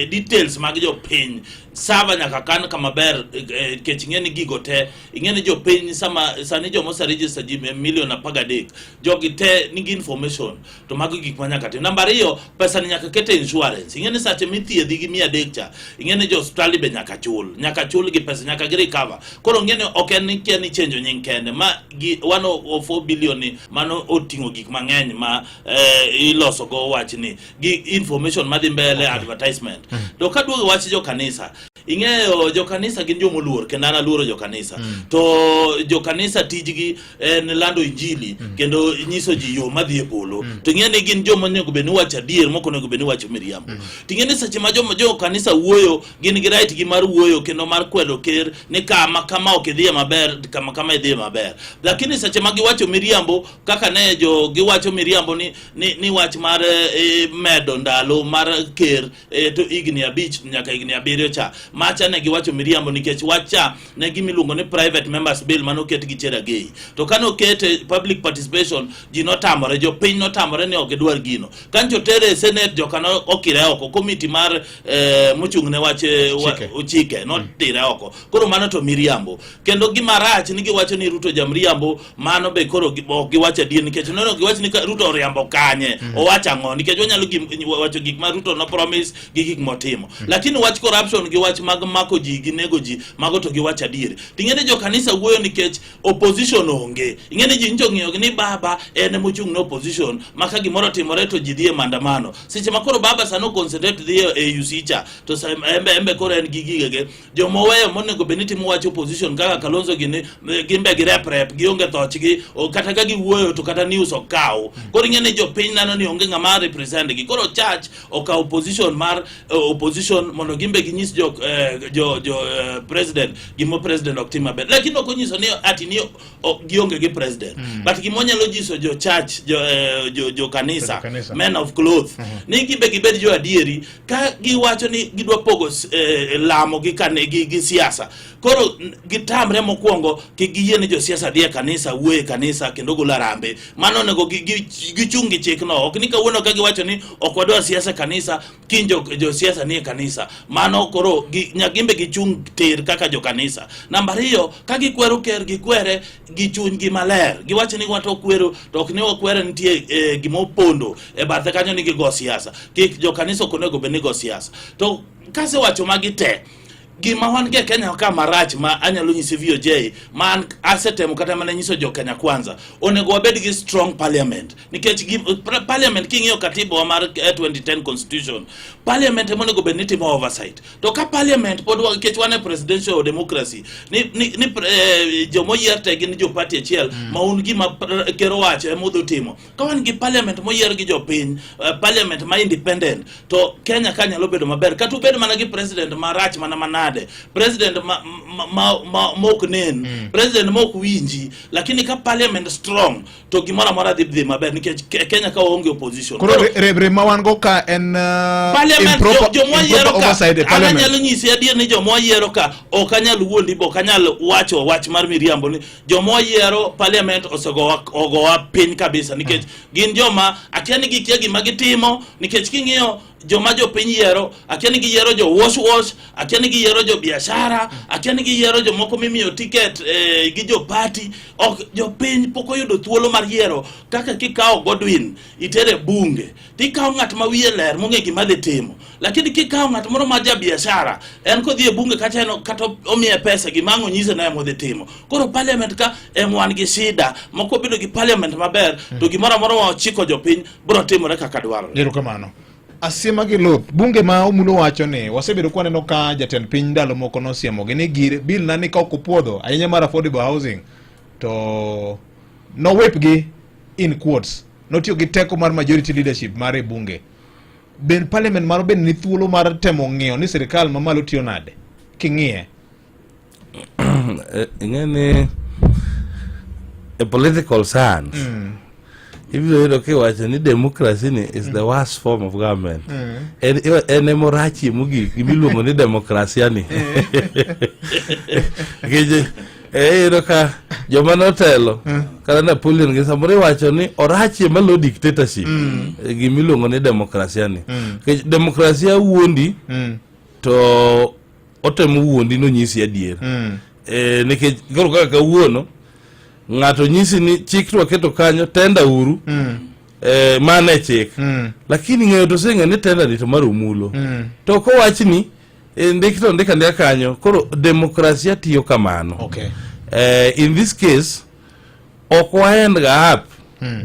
details mag jopiny sava nyaka kan kama ber nikech ing'e ni gigo te ing'e ni jopiny sama sani joma ose register ji milion 13 jogi te nigi information to mago gik ma nyaka tim namba ariyo pesa ni nyaka ket e insurance ing'e ni sache mithiedhi gi 300 cha ing'e ni jo osiptali be nyaka chul nyaka chul gi pesa nyaka gi recover koro ing'e ni ok en ni kia ni chenjo nying kende ma gi 104 billion ni mano oting'o gik mang'eny ma eh, iloso go wachni gi information madhi mbele advertisement to kaduogo wach jo kanisa ing'eyo jo kanisa gin jomoluor kendo an aluoro jo kanisa to jo kanisa tijgi en lando injili kendo nyiso ji yo madhi e polo to ing'e ni gin joma onego bed ni wacho adier mok onego bed ni wacho miriambo to ing'e ni seche ma joma jo kanisa wuoyo gin gi right gi mar wuoyo kendo mar kwedo ker ni kama kama ok idhiye maber kama kama idhiye maber lakini seche ma giwacho miriambo kaka ne jo giwacho miriambo ni, ni, ni wach mar eh, medo ndalo mar ker eh, to higni abich nyaka higni abiriyo cha macha ne giwacho miriambo nikech wach cha ne gima iluongo ni private members bill mane oket gi Cherargei to kane okete public participation ji notamore jopiny notamore ni ok gidwar gino kancho tere e senate joka no okire oko komiti mar eh, mochung' ne wach eh, wa- Chike. chike notire oko koro mano to miriambo kendo gima rach ni giwacho ni Ruto jamriambo mano be koro gi- ok giwacho adier nikech nono giwach ni ka Ruto oriambo kanye owacho ang'o nikech wanyalo gim- wacho gik ma Ruto no promise gi gik motimo lakini wach corruption gi wach mag mako ji gi nego ji mago to giwacho adier ting'e ni jokanisa wuoyo nikech opposition onge ing'e ni ji nyicho ng'iyo ni baba en emochung' ne opposition ma ka gimoro otimore to ji dhi e maandamano seche ma koro baba sano concentrate dhi e AUC cha to sa embe embe koro en gi gigege joma oweyo monego bed ni timo wach opposition kaka Kalonzo gini gin be girep rep gionge thochgi o kata ka giwuoyo to kata news ok kaw koro ing'e ni jopiny neno ni onge ng'ama represent gi koro church okawo position mar eh, opposition mondo gin be ginyis jo, eh, jo, jo eh, president gima president ok tim maber lakini ok onyiso ni ati ni ok gionge gi president but gima onyalo nyiso jo church jo, eh, jo, jo kanisa, Jo kanisa. men of cloth ni gibe gibed jo adieri ka giwacho ni gidwa pogo s- eh, lamo gi, kane, gi, gi siasa koro n- gitamre mokwongo kik giyie ni josiasa dhi e kanisa wuoyo e kanisa kendo golo arambe mano onego gi- gi- gichung' gi chikno ok ni kawuono ka giwacho ni ok wadwa siasa e kanisa kiny jo- josiasa ni e kanisa mano koro gi- nyaka gin be gichung' tir kaka jokanisa namba ariyo ka gikwero ker gikwere gi chunygi maler giwacho ni wato kwero to ok ni wakwere nitie eh, gima opondo e bathe kanyo ni gigo siasa kik jokanisa ok onego bed ni go siasa to kasewacho magi te gima wan gi e Kenya ka marach ma anyalo nyisi VOJ ma an asetemo kata mana nyiso jo Kenya Kwanza onego wabed gi strong parliament nikech gi, parliament king'iyo katiba wa mar eh, 2010 constitution parliament ema onego bed ni timo oversight to ka parliament pod wa- nikech wan e presidential democracy ni, ni, ni eh, jomoyier te gin jo party achiel ma un gima pr- ker owacho ema udhi timo ka wan gi parliament moyier gi jopiny eh, parliament ma independent to Kenya ka nyalo bedo maber kata ubed mana gi president marach mana manade president ma, ma, ma, ma, ma ok nen president ma ok winji lakini ka parliament strong to gimoro amora dhi dhi maber nikech Ke- Kenya ka waonge opposition Koro re- re- rem ma wan go ka en uh, Parliament, improper, jo- joma improper yiero ka oversight e an parliament. anyalo nyisi adier ni joma yiero ka ok anyal wuondi bo ok anyal wacho wach mar miriambo ni joma yiero parliament osegowa ogowa piny kabisa nikech gin joma akia ni gikia gima gitimo nikech king'iyo joma jopiny yiero akia ni giyiero jo wash wash akia ni giyiero jo biashara akia ni giyiero jomoko mimiyo ticket eh, gi jo party ok jopiny pok oyudo thuolo mar yiero kaka kikawo Godwin itere bunge tikawo ng'at ma wiye ler mong'e gima dhi timo lakini kikawo ng'at moro ma ja biashara en kodhi e bunge kacha en kata omiye pesa gima ang' onyise na ema odhi timo koro parliament ka em wan gi shida moko bedo gi parliament maber to gimoro amora ma ochiko jopiny biro timore kaka dwarore Erokamano. Asiema gi luth, bunge ma Omulo wacho ni wasebedo kwa neno ka jatend piny ndalo moko nosiemogi ni gir bill na ni ka ok opuodho ahinya mar affordable housing to nowepgi in quotes notiyo gi teko mar majority leadership mar e bunge. Ben parliament maro bende ni thuolo mar temo ng'iyo ni sirikal mamalo tiyo nade king'iye. Eh, ing'e ni e political science ibiro yudo kiwacho ni democracy ni is the worst form of government en en ema orachie mogik gimiluongo ni demokrasia ni nikech eh, iyudo ka joma notelo kata Napoleon gi samoro iwacho ni orachie malo dictatorship eh, gimiluongo ni demokrasia ni nikech demokrasia wuondi to otemo wuondi nonyisi adier eh, nikech koro kaka kawuono ng'ato nyisi ni chik to waketo kanyo tenda uru eh, mano e chik lakini ng'eyo to oseng'eyo ni tenda ni to mar omulo to kowachni eh, ndik to ndik andika kanyo koro demokrasia tiyo kamano Okay. In this case ok waend ga up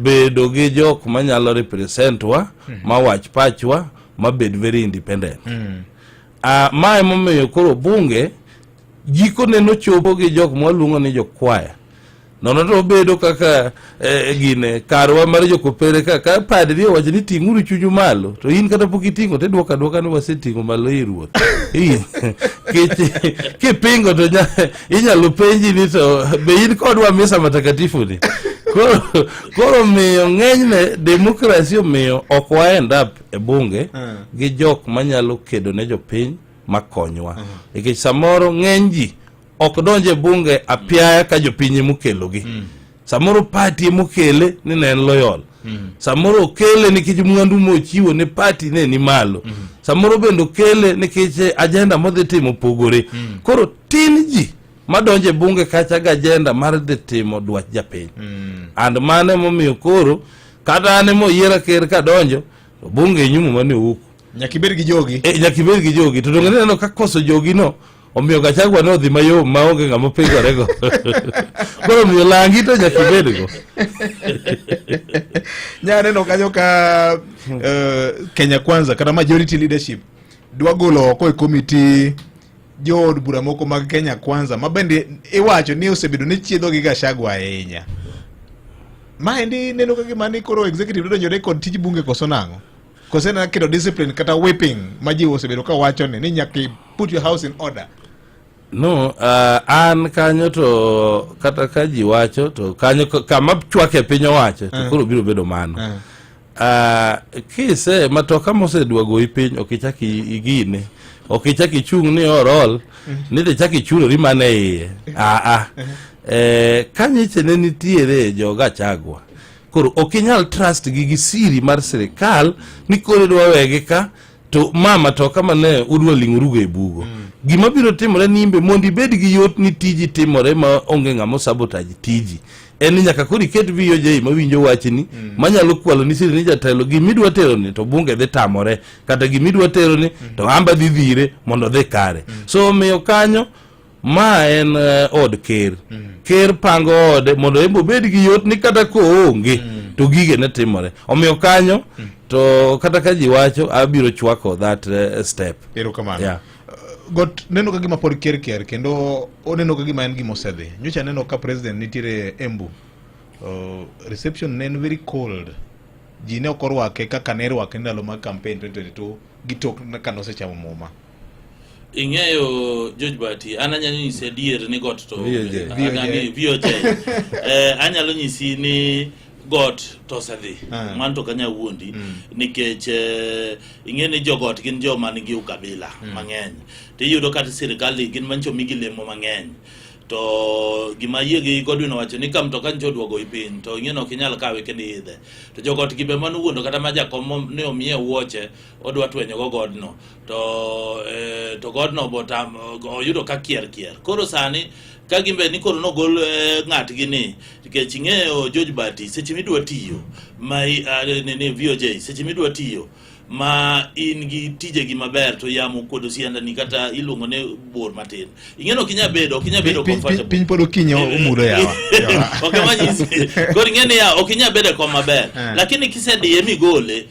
bedo gi jok manyalo represent wa mawach pachwa mabed very independent. Ma emomiyo koro bunge gikone nochopo gi jok mwaluongo ni jokwaya nono to obedo kaka gine karwa mar jokopere ka padri owacho ni ting'uru chunyu malo to in kata pok iting'o to idwoko adwoka ni waseting'o malo ir ruoth. Kech kipingo to inyalo penji ni to be in kodwa misa matakatifu ni. Koro miyo ng'enyne demokrasi omiyo ok wa end up e bunge gi jok manyalo kedo ne jopiny makonywa. Nikech samoro ng'eny ji ok donj e bunge apiaya ka jopiny emokelogi. Samoro party emokele ni ne en loyal. Samoro okele nikech mwandu mochiwo ne party ne ni malo. Samoro bende okele nikech agenda modhi timo opogore. Koro tin ji madonjo e bunge kacha gi agenda mar dhi timo dwach japiny. And mano emomiyo koro kata an emoyiera ker kadonjo to bunge nyumo mane owuok. Nyaka ibed gi jogi. Nyaka ibed gi jogi. To donge ineno ka koso jogi no omiyo Gachagua ne odhi mayom maonge ng'ama opingorego. Koro omiyo langi to nyaka ibedgo. Nya neno kanyo ka Kenya Kwanza kata majority leadership dwa golo oko e committee jood bura moko mag Kenya Kwanza ma bende iwacho ni osebedo ni chiedho gi Gachagua ahinya. Maendi neno ka gima ni koro executive donjore kod tij bunge koso nang'o? Koso en keto discipline kata whipping ma ji osebedo ka wacho ni nyaka put your house in order. No, an kanyo to kata ka ji wacho to kanyo kama chwake piny owacho to koro biro bedo mano. Kise matoka mosedwa goyi piny ok ichak igine, ok ichak ichung' ni orol ni to ichak ichulori mana e iye. Ka nyiche ne nitiere jo Gachagua, koro ok inyal trust gi gi siri mar sirikal ni koro idwa wegi ka to ma matoka mane udwa ling'orugo e bugo. Gima biro timore ni imbe mondo ibed gi yot ni tiji timore ma onge ng'ama sabotage tiji en ni nyaka koro iket VOJ mawinjo wachni manyalo kwalo ni siri ni jatelo gimidwa tero ni to bunge dhi tamore kata gimidwa tero ni to amba dhi dhire mondo odhi kare. So omiyo kanyo ma en od ker. Ker pango ode mondo en be obed gi yot ni kata koonge to gige ne timore. Omiyo kanyo to kata ka ji wacho abiro chwako that step. Erokamano. Yeah. Got neno ka gima pod ker ker kendo oneno ka gima en gima osedhi. Nyocha aneno ka president nitiere Embu. Reception ne en very cold. Ji ne ok orwake kaka ne irwake ndalo mag campaign 2022 gi tok ka nosechamo muma. Ing'eyo George Bati, an anyalo nyisi adier ni got to VOJ. VOJ. VOJ. Anyalo nyisi ni got to osedhi. Mano to ok anyal wuondi nikech ing'e ni jogot gin joma nigi ukabila mang'eny. To iyudo kata sirikal gin manyicho omigi lemo mang'eny. To gima ayie gi Godwin owacho ni ka mtoka nyicha odwa goyi piny to ing'e ni ok inyal kawe kendo iidhe. To jogot gi be mano wuondo kata ma jakom ne omiye wuoche odwa twenyo go godno. To godno botam oyudo ka kier kier. Koro sani ka gimbe ni koro nogol ng'atgi ni nikech ing'eyo George Bati seche midwa tiyo ma ni VOJ seche midwa tiyo ma in gi tijegi maber to yamo okuodo siandani kata iluongo ni bor matin. Ing'e ni ok inyal bedo, ok inyal bedo comfortable. Piny pod okinyi omudo yawa. Ok emanyisi. Koro ing'e ni ya ok inyal bedo e kom maber. Lakini kisediye migole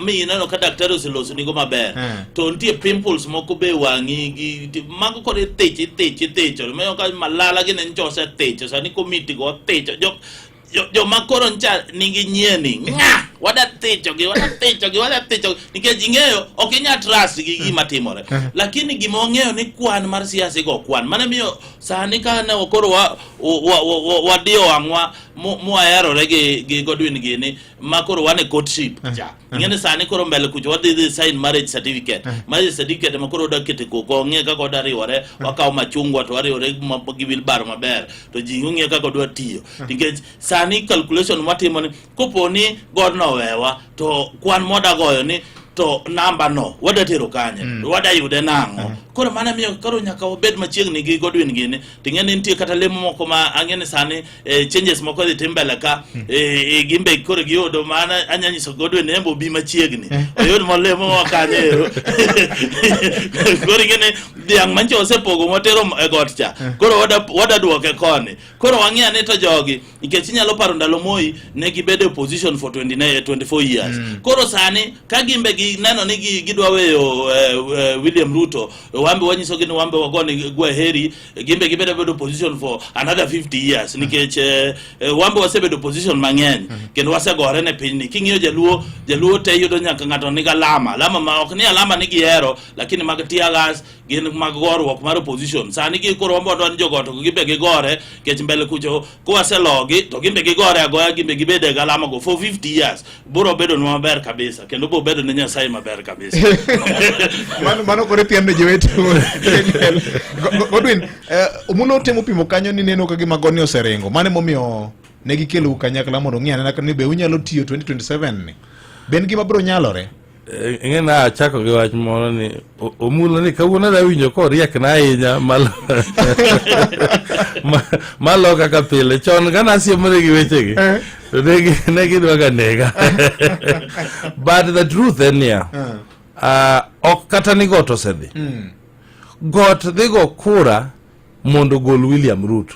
mi ineno ka daktari oseloso nigo maber. To nitie pimples moko be wang'i gi mago koro ithich ithich ithicho. Miyo ka malala gini nyicha osethicho sani komiti go othicho. Joma koro ncha nigi nyieni ng'a wada thicho gi wada thicho gi wada thicho nikech ing'eyo ok inyal trust gi gima timore. Lakini gima wang'eyo ni kwan mar siasa go kwan mane miyo sani ka ne koro wadiyo wang'wa mwayarore gi Godwin gini ma koro wan e courtship cha. Ing'e ni sani koro mbele kucho wadhi dhi sign marriage certificate. Marriage certificate ma koro wadwa keto e koko, ong'e kaka wadwa riwore, wakawo machungwa to wariwore gi wheelbarrow maber to ji ong'e kaka wadwa tiyo. Nikech sani calculation mwatimo ni kopo ni godno owewa to kwan mwada goyo ni to namba no wada tero kanye wada yude nang'o koro mano miyo koro nyaka wabed machiegni gi Godwin gini ting'e ni nitie kata lemo moko ma ang'e ni sani eh, changes moko dhi tim mbele ka eh, eh, gimbe koro giyudo mana anya nyiso Godwin ni embe obi machiegni oyud molemo ma kanyo ero koro ing'e ni dhiang' mancho osepogo motero e got cha koro wada wada duoke koni koro wang'i ane to jogi nikech inyalo paro ndalo Moi ne gibedo e opposition for 29, 24 years koro sani ka gimbe gineno ni gidwa weyo eh, eh, William Ruto wambe wanyisogi ni wambe wagone gwa heri gimbe gibedo bedo opposition for another 50 years nikech eh, eh, wambe wasebedo opposition mang'eny kendo wasegore ne pinyni king'iyo jaluo jaluo te yudo nyaka ng'ato nigi alama alama ma ok ni alama ni gihero lakini mag tear gas gin mag goruok mar opposition sani gi koro wambe wadwa ni jogoto gimbe gigore nikech mbele kucho kowaselogi to gimbe gigore agoya gimbe gibede gi alama go for 50 years biro bedonwa maber kabisa kendo biro bedo ne Nyasaye maber kabisa mano mano koro ipiem ne jowete Godwin eh, Omulo temo pimo kanyo ni neno ka gima goni oseringo mano emomiyo ne gikelou kanyakla mondo ung'i anena ni be unyalo tiyo 2027 ni be en gima biro nyalore Eh, ing'e na achako gi wach moro ni omulo ni kawuono da winjo koriek na ahinya malo malo kaka pile chon ka nasiemore gi wechegi eh. to ne gidwa ga nega but the truth en niya uh, ok kata ni got osedhi mm. got dhi go kura mondo ogol William Ruto.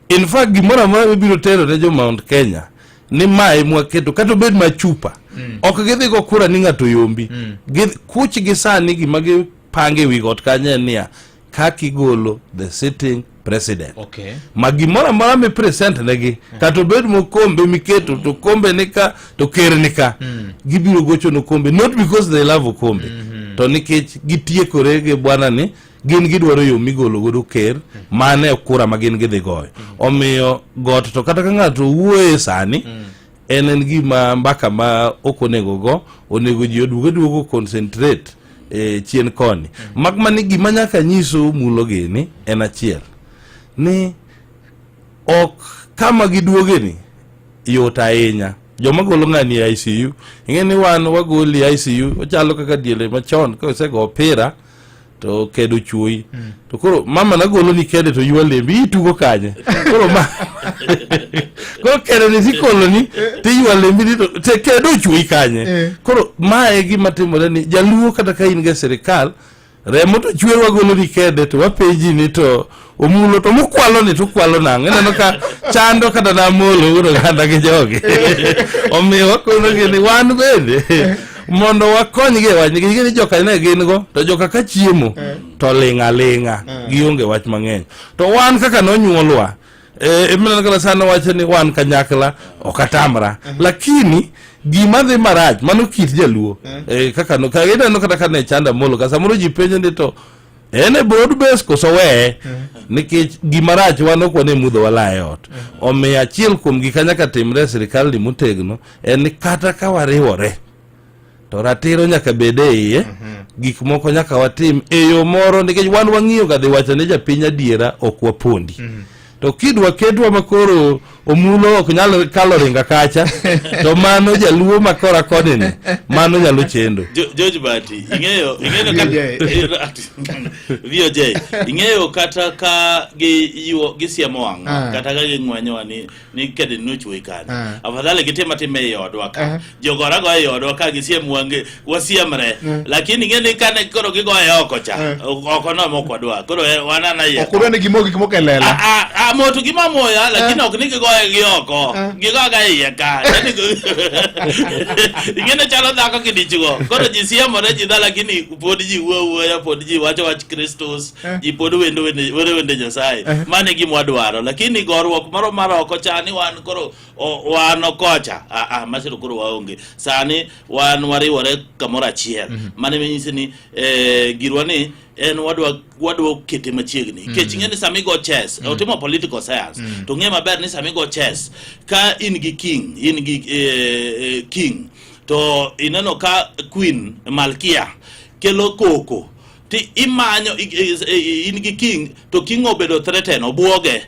In fact gimoro amora mibiro tero ne jo Mount Kenya ni mae mwaketo kata obed machupa mm. ok gidhi go kura ni ng'ato yombi mm. kuch gi sani gima gipango e wi got kanyo en niya kaka igolo the sitting president okay. ma gimoro amora mi present negi mm. kata obed mokombe miketo to kombe ni ka to ker ni ka mm. gibiro gocho nokombe not because they love okombe mm -hmm. to nikech gitiekore gi bwana ni gin gidwaro yo migolo godo ker mane kura ma gin gidhi goyo omiyo got to kata ka ng'ato wuoye sani en en gima mbaka ma ok onego go onego ji oduog aduogo concentrate e chien koni mak mana ni gima nyaka nyisu mulo gini en achiel ni ok kama giduogeni yot ahinya joma golo ng'ani e ICU ing'e ni wan wagoli e ICU ochalo kaka diele machon ka osego opira to kedo chuoyi mm. to koro mama nagolo ni kede to ywa lembi itugo kanye koro ma koro kede ni tikolo ni tiywa lembi ni to te kedo chuoyi kanye eh. koro mae gima timore ni jaluo kata ka in ga sirikal remo to chwer wagolo ni kede to wapenji ni to omulo to mukwalo ni to kwalo nang'o ineno ka chando kata namolo wuod oganda gi jogi omiyo wakonogi ni wan bende mondo wakonygi e wach nikech gin joka ne gin go to joka ka chiemo to ling' aling'a gionge wach mang'eny to wan kaka nonyuolwa eh, imineno kata sani wacho ni wan kanyakla ok atamra lakini gima dhi marach mano kit jaluo eh, kaka no ka ineno kata ka ne chanda molo ka samoro ji penjo ni to en e broad base koso weye nikech gima rach wan ok wane mudho wala e ot omiyo achiel kuom gik nyaka timre e sirikal ni motegno en ni kata ka wariwore to ratiro nyaka bed e iye gik moko nyaka watim e yo moro nikech wan wang'iyo ga dhi wacho ne japiny adiera ok wapondi to kidwa ketwa makoro omulo ok nyal kalo ringa kacha to mano jaluo makora koni ni mano nyalo chendo George Bati ing'eyo ing'eyo kata VOJ ing'eyo kata ka gi gisiemo wang'wa Ah. kata ka ging'wenyowa ni ni kede nochwe kanyo Ah. afadhali gitim atima ei odwa ka Ah. jogora go ei odwa ka gisiem wange wasiemre lakini ing'e ni kane koro gigoye oko cha oko no ema ok wadwa koro eh, wan ana iye ok udwa ni gimok gik moko e lela Ah, ah, moto gima moya lakini ok ni gigoye gi oko gigoga iye ka Yani ing'e ni chalo dhako gi dichwo koro ji siemore ji dha lakini pod ji wuo wuoya pod ji wacho wach kristus ji pod wendo wende wero wende nyasaye mano e gima wadwaro lakini goruok moro mar oko cha ni wan koro wan kocha ah, ah, masiro koro waonge sani wan wariwore kamoro achiel mano ema ni eh, girwa ni en wadwa wadwa kete machiegni nikech ing'e ni sama igo chess otimo political science to ng'e maber ni sama igo chess ka in gi king in gi eh, eh, king to ineno ka queen malkia kelo koko Ti imanyo in gi king to king obedo threaten obuoge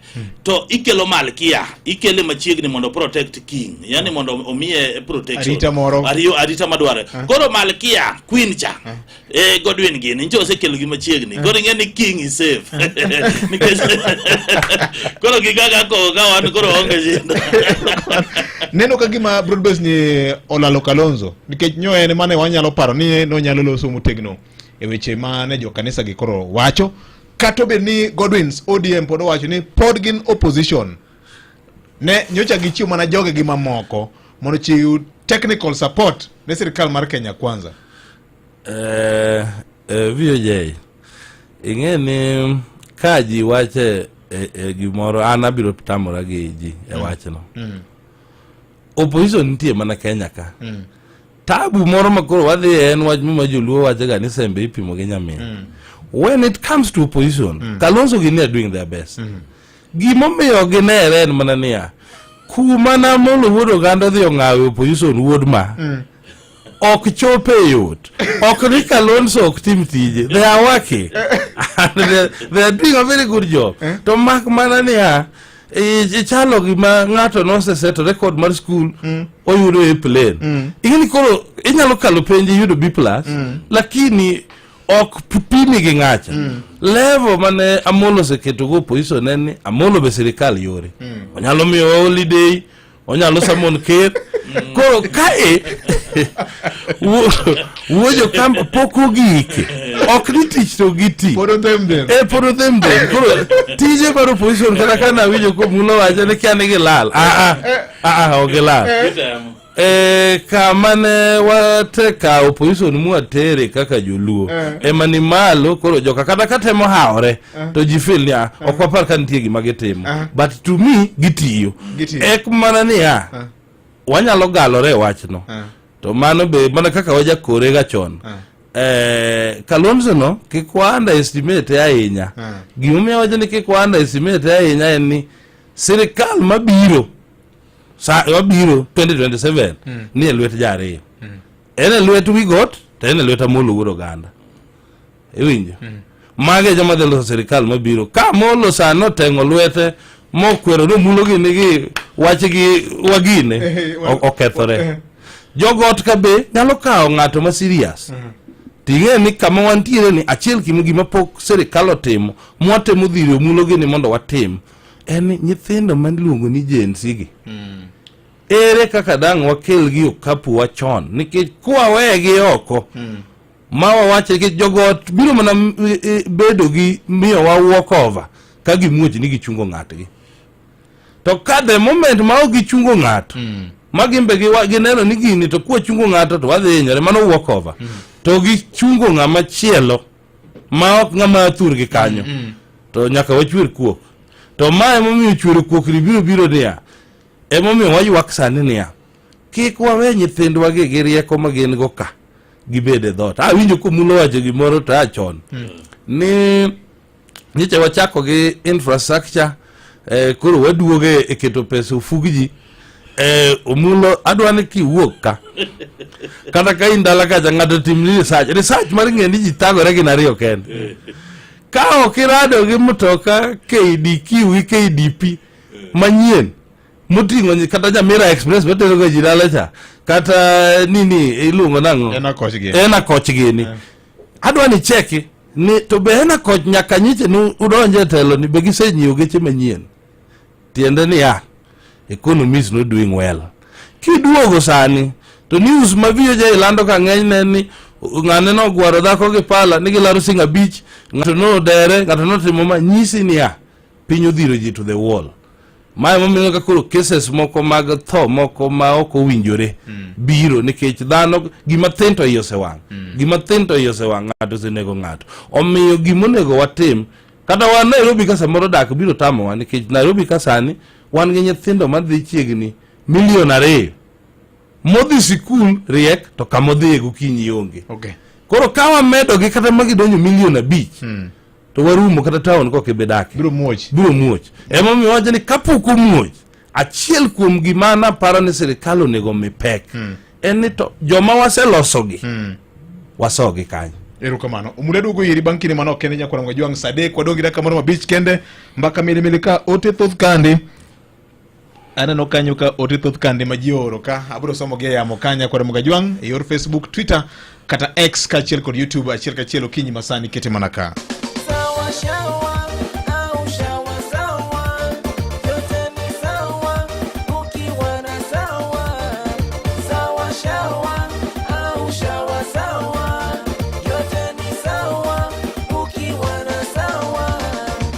to ikelo malkia ikele machiegni mondo protect king yani mondo omiye protection Arita moro. Ariyo, arita madwarore koro malkia queen cha eh, Godwin gini ncho osekelo gi machiegni koro ing'e ni king is safe nikech koro gigaga koko ka wan koro onge shida Neno ka gima Broadbase ni olalo Kalonzo nikech nyo en mane wanyalo paro ni nonyalo loso motegno e weche ma ne jo kanisa gi koro wacho kata obed ni Godwins ODM pod owacho ni pod gin opposition ne nyocha gichiwo mana jogegi mamoko mondo ochiw technical support ne sirkal mar Kenya Kwanza. Eh, eh, VOJ ing'e ni ka ji wache e, e gimoro an abiro tamora gi ji e wachno opposition nitie mana Kenya ka tabu moro ma koro wadhi en wach ma joluo wachoga ni sembe ipimo gi nyamin when it comes to opposition Kalonzo gini are doing their best gimomiyo ginere en mana niya kuma Namolo wuod oganda odhi ong'awo e opposition wuod ma ok chope yot ok ni Kalonzo ok tim tije they are working and they are doing a very good job to mak mana niya ichalo gima ng'ato noseseto record mar school oyudo A plane ing'e ni koro inyalo kalo penj iyudo B plus lakini ok pimi gi ng'acha level mane Amolo oseketogo opposition en ni Amolo be sirikal yore onyalo miyowa holiday onyalo samon ker koro kae wuo jokambo pok ogike ok ni tich to giti Pod odhem-dhem. e pod odhem-dhem koro tije mar opposition kata ka nawinjo komulo wacho ni kia ni gilal aa aa ok gilal Gitemo. E, kama ne wateka opposition mwatere kaka joluo ema ni malo koro joka kata ka temo hawre to ji feel niya ok wapar ka nitie gima gitimo but to me gitiyo Gitiyo. ek mana niya wanyalo galore e wachno to mano be mana kaka wajakore ga chon eh, Kalonzo no kik wa underestimate ahinya gimomiyo awacho ni kik wa underestimate ahinya en ni sirikal mabiro sa wabiro 2027 ni e lwet jariyo en e lwet Wigot to en e lwet Amolo wuod oganda iwinjo mage e joma dhi loso sirikal mabiro ka Amolo sani oteng'o lwete mokwero ni omulo gini gi wach gi wagine okethore jogot ka be nyalo kawo ng'ato ma serious ting'e ni kama wantiere ni achiel kuom gima pok sirikal otimo mwatemo dhiro omulo gini mondo watim en ni nyithindo ma iluongo ni Gen Z gi ere kaka dang' wakelgi okapu wa chon nikech kwawegi oko ma wawacho nikech jogot biro mana bedo gi miyowa walk over ka gimuoch ni gichungo ng'atgi to ka the moment ma ok gichungo ng'ato ma gin be gineno ni gini to kwachungo ng'ato to wadhi hinyore mano walk over to gichungo ng'ama chielo ma ok ng'ama thurgi kanyo to nyaka wachwer kuok to ma emomiyo chwero kuok ni biro biro niya emomiyo waywak sani niya kik wawe nyithindwa gi gi rieko ma gin go ka gibed e dhoot awinjo komulo wacho gimoro to a chon ni nyicha wachako gi infrastructure eh, koro waduoge e keto pesa ofug ji eh, omulo adwa ni kiwuok ka kata ka in dala kacha ng'ato timni research research mar ng'e ni ji thagore gin ariyo kende ka ok irado gi mtoka KDQ gi KDP manyien moting'o kata Nyamira Express matero ga ji dala cha kata nini iluongo nang'o En akoch gi. en akoch gini adwa ni cheki ni to be en akoch nyaka nyiche ni udonje e telo ni be gisenyiewo geche manyien tiende niya economy is not doing well kiduogo sani to news ma VOJ lando ka ng'eny ne ni ng'ane nogwaro dhako gi pala ni gilaro sing abich ng'ato nodere ng'ato notimo ma nyisi niya piny odhiro ji to the wall ma emomiyo ka koro cases moko mag tho moko ma ok owinjore biro nikech dhano gima thin to iye osewang' gima thin to iye osewang' ng'ato osenego ng'ato omiyo gimonego watim kata wan Nairobi ka samoro dak biro tamowa nikech Nairobi ka sani wan gi nyithindo madhi chiegni milion ariyo modhi sikul riek to kamodhiye gokinyi onge Okay. koro ka wamedogi kata ma gidonjo milion abich to warumo kata town kok ibi dake Biro muoch. biro muoch emomiyo wacho ni kapok omuoch achiel kuom gima naparo ni sirikal onego mi pek en ni to joma waselosogi wasogi kanyo Erokamano. Omule duogo iri bang' kinde manok kende nyakwar Mwajwang' saa adek wadong' gi dakika moro mabich kende mbaka milimili ka ote thoth kandi aneno kanyo ka ote thoth kandi ma ji ooro ka abiro somo gi e yamo ka nyakwar Mgajwang' e yor Facebook, Twitter kata X kaachiel kod YouTube achiel kachiel okinyi masani kete mana ka. Sawa shawa au shawa sawa, yote ni sawa ukiwa na sawa. Sawa shawa au shawa sawa, yote ni sawa ukiwa na sawa.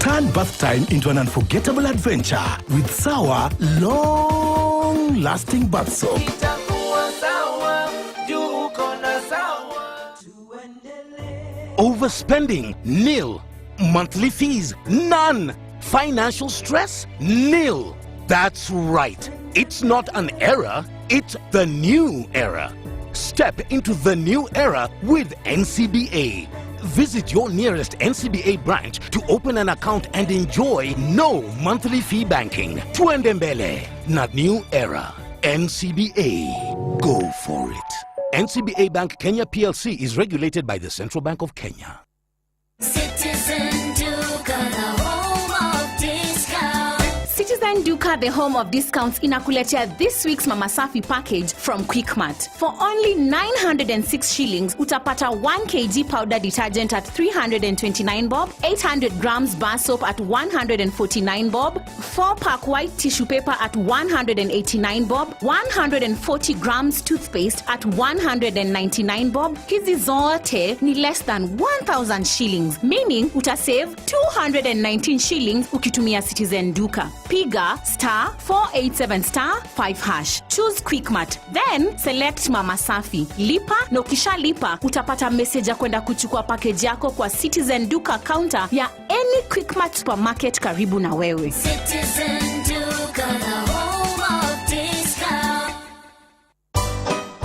Turn bath time into an unforgettable adventure with Sawa long lasting bath soap. Itakuwa sawa juu uko na sawa. Overspending, nil. Monthly fees, none. Financial stress, nil. That's right. It's not an error, it's the new era. Step into the new era with NCBA. Visit your nearest NCBA branch to open an account and enjoy no monthly fee banking. Twende mbele, not new era. NCBA. Go for it. NCBA Bank Kenya PLC is regulated by the Central Bank of Kenya. Citizen Duka, the home of discount. Citizen Duka, the home of discounts, inakuletea this week's Mama Safi package from Quickmart. For only 906 shillings, utapata 1 kg powder detergent at 329 bob, 800 grams bar soap at 149 bob, 4 pack white tissue paper at 189 bob, 140 grams toothpaste at 199 bob. Hizi zote ni less than 1000 shillings, meaning utasave 219 shillings ukitumia Citizen Duka. Piga star 487 star 5 hash. Choose Quickmart, then select Mama Safi. Lipa na ukishalipa utapata message ya kwenda kuchukua package yako kwa Citizen Duka counter ya any Quickmart supermarket karibu na wewe. Citizen Duka, the home of discount.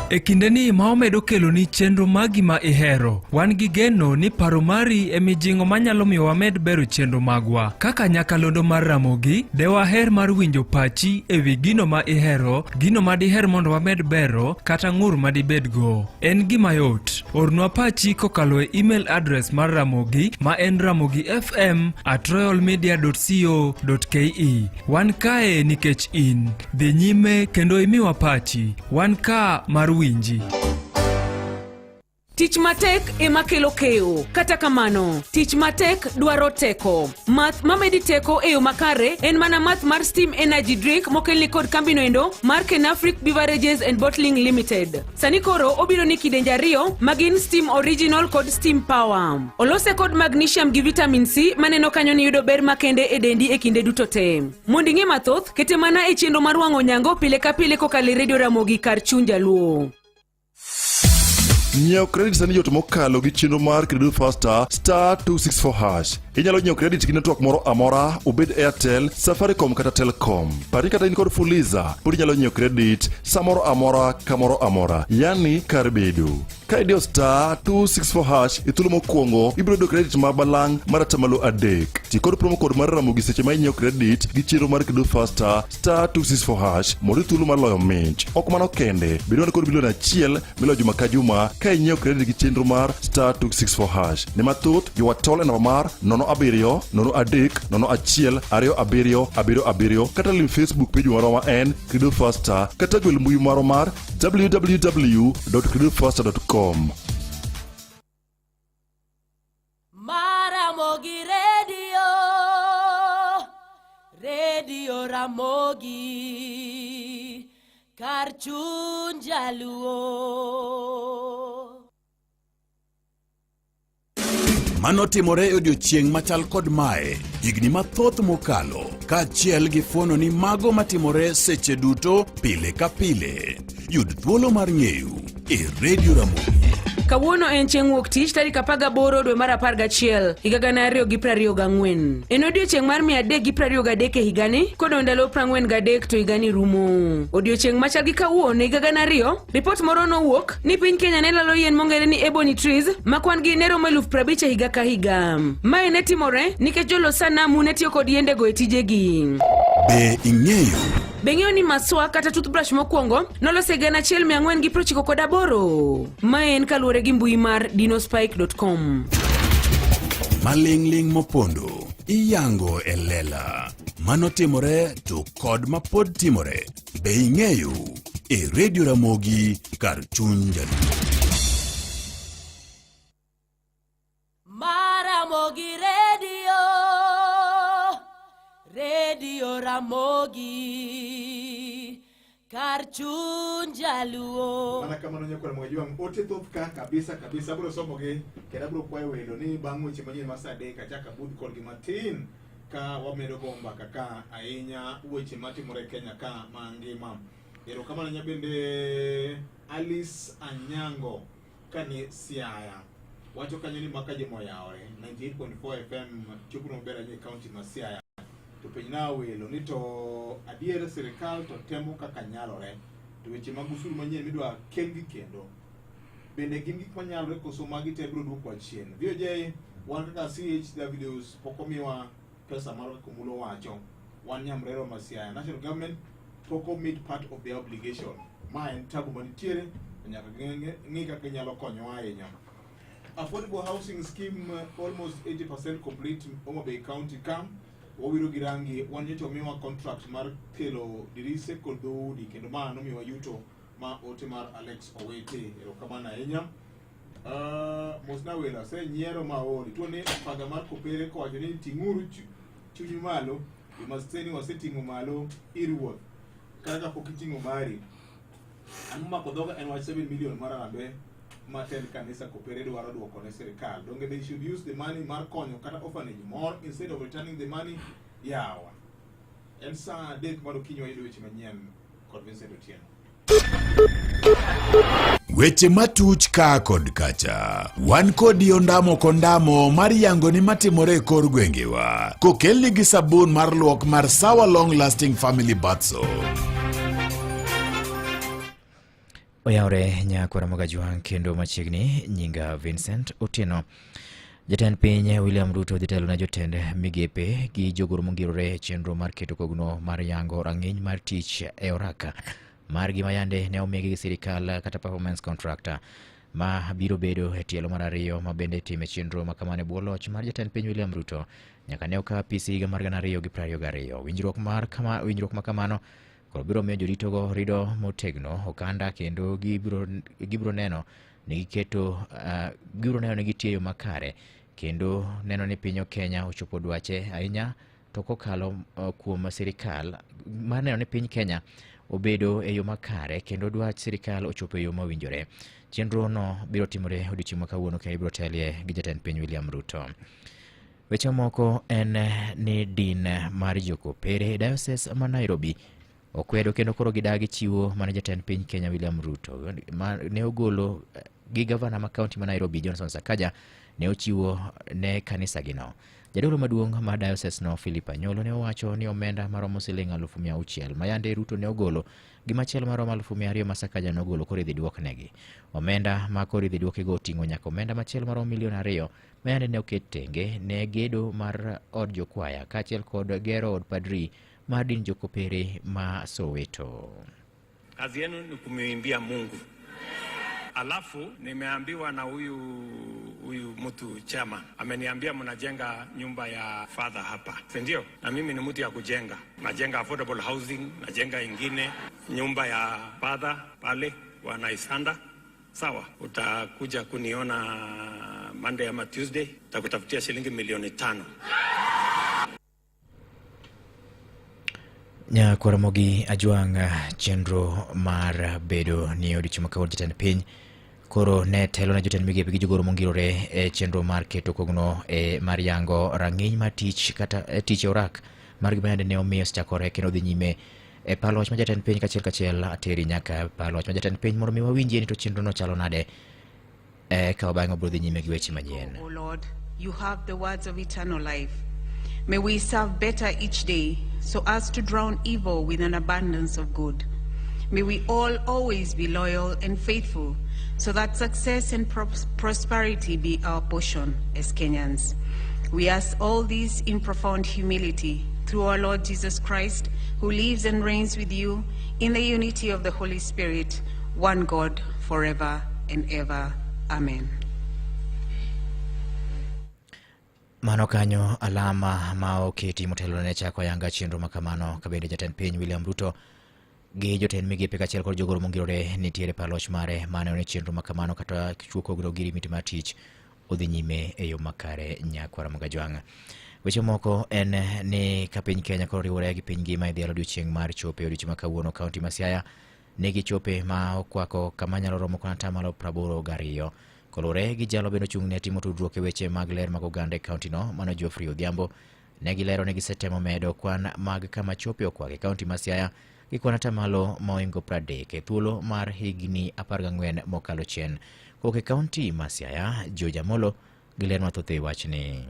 E kindeni ma wamedo keloni chenro magi ma ihero, wan gi geno ni paro mari e mijing'o manyalo miyo wamed bero chenro magwa. Kaka nyakalondo mar Ramogi, de waher mar winjo pachi e wi gino ma ihero, gino ma diher mondo wamed bero, kata ng'ur ma dibedgo. En gima yot. Ornwa pachi kokalo e email address mar Ramogi ma en ramogifm at royalmedia.co.ke. Wan kae nikech in. Dhi nyime kendo imiwa pachi. Wan ka mar winji. Tich matek ema kelo keyo. Kata kamano, tich matek dwaro teko. Math mamedi teko e yo makare en mana math mar Steam Energy Drink mokelni kod kambino endo mar Kenafric Beverages and Bottling Limited. Sani koro obiro ni kidienje ariyo magin Steam Original kod Steam Power. Olose kod magnesium gi vitamin C maneno kanyo ni yudo ber makende e dendi e kinde duto te. Mondo ing'e mathoth, kete mana e chenro mar wang'o nyango pile ka pile kokalo e Radio Ramogi kar chuny jaluo. Nyiew credit sani yot mokalo gi chenro mar Credo Faster star 264 hash. Inyalo nyiew credit gi network moro amora, obed Airtel, Safaricom kata Telcom. Pari kata in kod Fuliza, pod inyalo nyiew credit samoro amora kamoro amora, yani kar bedo. Ka idiyo star 264 hash e thuolo mokwongo, ibiro yudo credit ma balang' mar atamalo adek. Ti kod promo code mar Ramogi seche ma inyiewo credit gi chenro mar Credo Faster star 264 hash mondo iyud thuolo mar loyo mich. Ok mano kende, bed wan kod milion achiel miloyo juma ka juma ka inyiewo credit gi chenro mar star 264 hash. Ne mathoth, ywa tol e namba mar 07 03 01 27 77 kata lim Facebook page marwa ma en Credo Faster kata gwel mbui marwa mar www.credofaster.com. Maramogi Radio, Radio Ramogi, kar chuny jaluo. Mano timore e odiechieng' machal kod mae higni mathoth mokalo kaachiel gi fuono ni mago matimore seche duto pile ka pile. Yud thuolo mar ng'eyo e Radio Ramogi. Kawuono en chieng' wuok tich tarik 18 dwe mar 11 higa 2024. En odiechieng' mar 323 e higani kodong' ndalo 43 to higani rumo. Odiechieng' machal gi kawuono higa 2000, ripot moro nowuok ni piny Kenya ne lalo yien mong'ere ni ebony trees ma kwan gi ne romo 50,000 e higa ka higa. Mae ne timore nikech jolos sanamu ne tiyo kod yiendego e tijegi. Be ing'eyo? Be ing'eyo ni maswa kata toothbrush mokwongo nolos e 1498? Mae en kaluwore gi mbui mar dinospike.com. Maling'ling' mopondo iyango e lela. Mano timore to kod mapod timore. Be ing'eyo? E Radio Ramogi kar chuny Jaluo. Maramogi Radio, Radio Ramogi, kar chuny Jaluo. Mana kamano nyakwar Mwajwang', ote thoth ka kabisa kabisa, abiro somogi kendo abiro kwayo welo ni bang' weche manyien ma saa 3 achak abudh kodgi matin ka wamedo go mbaka ka ahinya weche matimore e Kenya ka mangima. Erokamano ahinya bende Alice Anyango kani Siaya wacho kanyo ni maka jemo oyawore 98.4 FM chopo maber ahinya e kaunti ma Siaya. To penjna welo ni to adier sirikal to temo kaka nyalore to weche mag usuru manyien midwa kelgi kendo bende gin gik manyalore koso magi te biro duoko chien. VOJ wan kaka CHWs pok omiwa pesa marwa kaka Omulo wacho wan nyamrerwa ma Siaya national government pok o meet part of their obligation. Ma en tabu manitiere to nyaka ng'i kaka ginyalo konyowa ahinya. Affordable housing scheme almost 80% complete Homa Bay County ka wawiro gi rangi wan nyocha omiwa contract mar kelo dirise kod dhoudi kendo ma nomiwa yuto ma ote mar Alex Owete. Erokamano ahinya. Mosna welo asenyiero ma aol. Ituo ni faga mar Kopere kowacho ni ting'uru chunyu malo, you must say ni waseting'o malo ir ruoth. Kata kapok iting'o mari. An momako dhoga en wach 7 million mar harambee ma tend kanisa Kopere dwaro duoko ne sirikal. Donge they should use the money mar konyo kata orphanage moro instead of returning the money yawa. En saa 3 mar okinyi wayudo weche manyien kod Vincent Otieno. Weche matuch ka kod kacha. Wan kodi ondamo kondamo mar yango ni matimore e kor gwengewa. Kokelni gi sabun mar luok mar Sawa Long Lasting Family Bath Soap. Oyawre nyakwara Mogajwang' kendo machiegni nyinga Vincent Otieno. Jatend piny William Ruto dhi telo ne jotend migepe gi jogoro mongirore e chenro mar keto kogno mar yango rang'iny mar tich e oraka margi ma yande ne omigi gi sirikal kata performance contract ma biro bedo e tielo mar ariyo ma bende itime chenro ma kamano e bwo loch mar jatend piny William Ruto nyaka ne okaw apisi higa mar 2022. Winjruok mar kama winjruok ma kamano koro biro miyo joritogo rido motegno okanda kendo gibiro neno ni giketo gibiro neno ni gitiyo e yo makare kendo neno ni piny Kenya ochopo dwache ahinya to kokalo kuom sirikal mar neno ni piny Kenya obedo e yo makare kendo dwach sirikal ochopo e yo mowinjore. Chenro no biro timore odiochieng' ma kawuono kendo ibiro telie gi jatend piny William Ruto. Weche moko en ni din mar Jokopere e diocese ma Nairobi okwedo kendo koro gidagi chiwo mane jatend piny Kenya William Ruto ma ne ogolo gi gavana ma kaunti ma Nairobi Johnson Sakaja ne ochiwo ne kanisa gino. Jadolo maduong' ma diocese no Philip Anyolo ne owacho ni omenda maromo siling 600,000 ma yande Ruto ne ogolo gi machielo maromo 200,000 ma Sakaja ne ogolo koro idhi duoknegi. Omenda ma koro idhi duokigo oting'o nyaka omenda machielo maromo milion 2 ma yande ne oket tenge ne gedo mar od jokwaya kaachiel kod gero od padri mar din Jokopere ma Soweto. Kazi yenu ni kumwimbia Mungu. Alafu nimeambiwa na huyu mtu chairman ameniambia mnajenga nyumba ya father hapa, si ndio? Na mimi ni mtu ya kujenga, najenga affordable housing, najenga ingine nyumba ya father pale wanaisanda. Sawa, utakuja kuniona Monday ama Tuesday, nitakutafutia shilingi milioni 5. Nyakwaramogi Ajwang' chenro mar bedo ni odiochieng' ma kawuono jatend piny koro ne telo ne jotend migepe gi jogoro mongirore e chenro mar keto kogno e mar yango rang'iny mar tich kata tich e orak mar gima yande ne omiyo osechakore kendo dhi nyime e par loch ma jatend piny kachiel kachiel ateri nyaka par loch ma jatend piny mondo mi wawinjie ni to chenro no chalo nade eka bang'e wabiro dhi nyime gi weche manyien. O Lord, you have the words of eternal life. May we serve better each day so as to drown evil with an abundance of good. May we all always be loyal and faithful so that success and prosperity be our portion as Kenyans. We ask all this in profound humility Through our Lord Jesus Christ, who lives and reigns with you in the unity of the Holy Spirit, one God, forever and ever. Amen. Mano kanyo alama ma oketi motelo ne chako ayanga chenro ma kamano ka bende jatend piny William Ruto gi jotend migepe kaachiel kod jogoro mongirore nitiere par loch mare maneno ni chenro ma kamano kata chuoko ogirimiti mar tich odhi nyime e yo makare nyakwara Mogajwang'. Weche moko en ni ka piny Kenya koro riwore gi piny ngima e dhialo odiochieng' mar chope odiochieng' ma kawuono kaunti ma Siaya nigi chope ma okwako kama nyalo romo kod atamalo 82 kolure gi jalo bende ochung' ne timo tudruok e weche mag ler mag oganda e kaunti no mano Geoffrey Odhiambo ne gilero ni gisetemo medo kwan mag kama chope okwako e kaunti ma Siaya gi kwan atamalo moingo 30 e thuolo mar higni 14 mokalo chien. Kowuok e kaunti ma Siaya, George Amolo gi ler mathoth e wachni.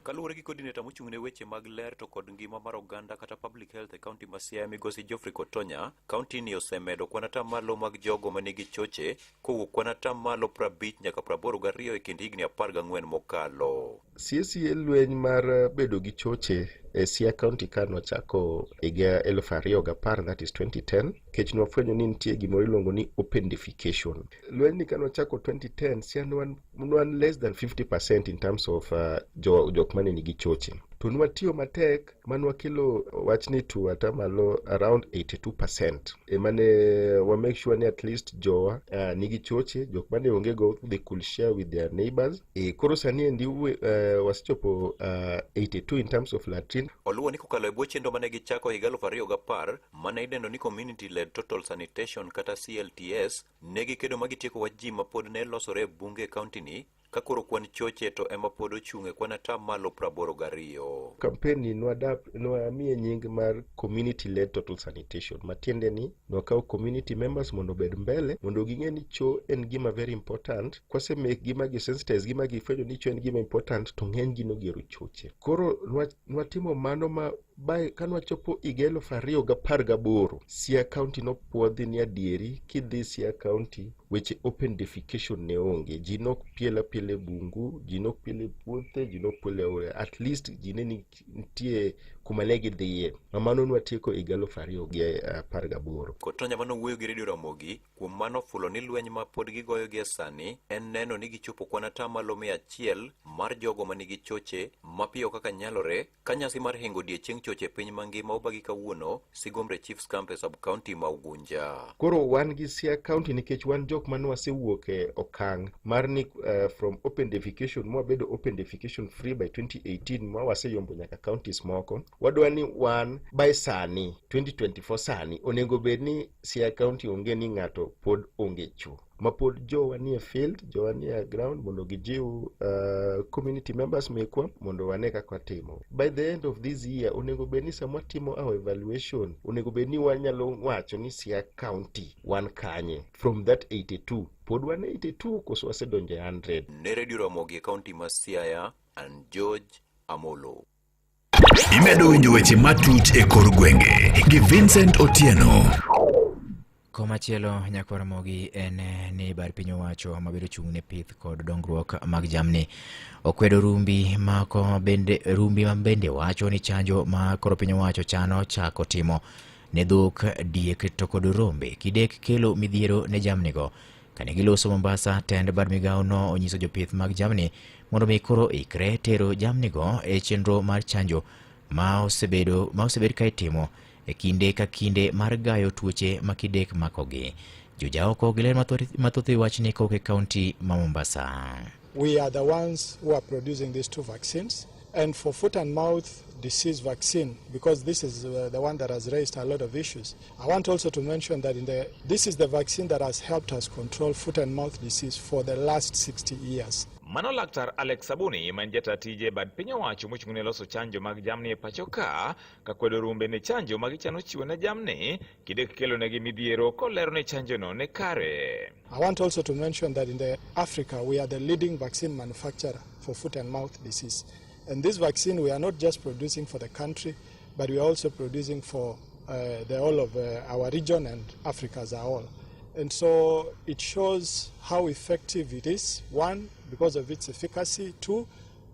Kaluwore gi coordinator mochung' ne weche mag ler to kod ngima mar oganda kata public health e kaunti ma Siaya migosi Geoffrey Kotonya, kaunti ni osemedo kwan atamalo mag jogo manigi choche kowuok kwan atamalo 50 nyaka 82 e kind higni 14 mokalo. CCA lweny mar bedo gi choche e Siaya County ka nochako higa 2010, that is 2010, kech nwafwenyo ni nitie gimoro iluongo ni open defecation. Lweny ni kanochako 2010, Siaya nwan less than 50% in terms of jok mane nigi choche. To nwatiyo matek manwakelo wachni to atamalo around 82%. Emane wa make sure ni at least jowa nigi choche, jok mane onge go they could share with their neighbors. Koro sani endi wasechopo 82 in terms of latrine. Oluwo ni kokalo e bwo chenro mane gichako higa 2010 mane idendo ni Community Led Total Sanitation kata CLTS, ne gikedo ma gitieko wach ji ma pod ne losore e bunge e kaunti ni ka koro kwan choche to ema pod ochung' e kwan atamalo 82. Campaign ni nwamiye nying mar Community Led Total Sanitation, matiende ni nwakawo community members mondo obed mbele, mondo ging'e ni cho en gima very important. Kwase make gi ma gisensitize gi ma gifwenyo ni cho en gima important, to ng'eny gi nogero choche. Koro nwatimo mano ma by kanwachopo higa 2018, Siaya County nopuodhi ni adieri kidhi Siaya County weche open defecation ne onge. Ji nok piel apiela e bungu, ji nok piel e puothe, ji nok piel e aora. At least ji ne nitie kuma ne gidhiye. Ma mano nwatieko higa 2018. Kotonya manowuoyo gi Radio Ramogi kuom mano fulo ni lweny ma pod gigoyo gie sani en neno ni gichopo kwan atamalo 100 mar jogo manigi choche mapiyo kaka nyalore ka nyasi mar hingo odiechieng choche e piny mangima obagi kawuono Sigomre Chiefs Camp e sub-county ma Ugunja. Koro wan gi Siaya County nikech wan jok mane wasewuok e okang' mar ni from open defecation mwabedo open defecation free by 2018 ma waseyombo nyaka counties moko. Wadwa ni wan by sani 2024 sani onego bed ni Siaya County onge ni ng'ato pod onge cho. Ma pod jowa nie field, jowa nie ground mondo gijiw community members mekwa mondo wane kaka watimo. By the end of this year onego bed ni sama watimo our evaluation onego bed ni wanyalo wacho ni Siaya County wan kanye from that 82 pod wan 82 koso wasedonjo e 100. Ne Radio Ramogi e kaunti ma Siaya, and George Amolo. Imedo winjo weche matut e kor gwenge gi Vincent Otieno. Komachielo nyakwar Ramogi en ni bar piny owacho mabedo chung' ne pith kod dongruok mag jamni okwedo rumbi mako bende rumbi ma bende wacho ni chanjo ma koro piny owacho chano chako timo ne dhok, diek to kod rombe kidek kelo midhiero ne jamnigo. Kane giloso Mombasa, tend bad migawo no onyiso jopith mag jamni mondo mi koro ikre tero jamnigo e chenro mar chanjo ma osebed ka itimo e kinde ka kinde mar gayo tuoche ma kidek makogi. Jojaoko gi ler mathoth e wachni kowuok e kaunti ma Mombasa. We are the ones who are producing these two vaccines, and for foot and mouth disease vaccine, because this is the one that has raised a lot of issues. I want also to mention that this is the vaccine that has helped us control foot and mouth disease for the last 60 years. Mano Laktar Alex Sabuni ma en jata tije bad piny owacho mochung' ne loso chanjo mag jamni e pacho ka, ka kwedo rumbe ne chanjo ma gichano chiwo ne jamni, kidek kelo negi midhiero kolero ni chanjo no ne kare. I want also to mention that in the Africa we are the leading vaccine manufacturer for foot and mouth disease. And this vaccine we are not just producing for the country, but we are also producing for the whole of our region and Africa as a whole. And so it shows how effective it is, one, because of its efficacy, two,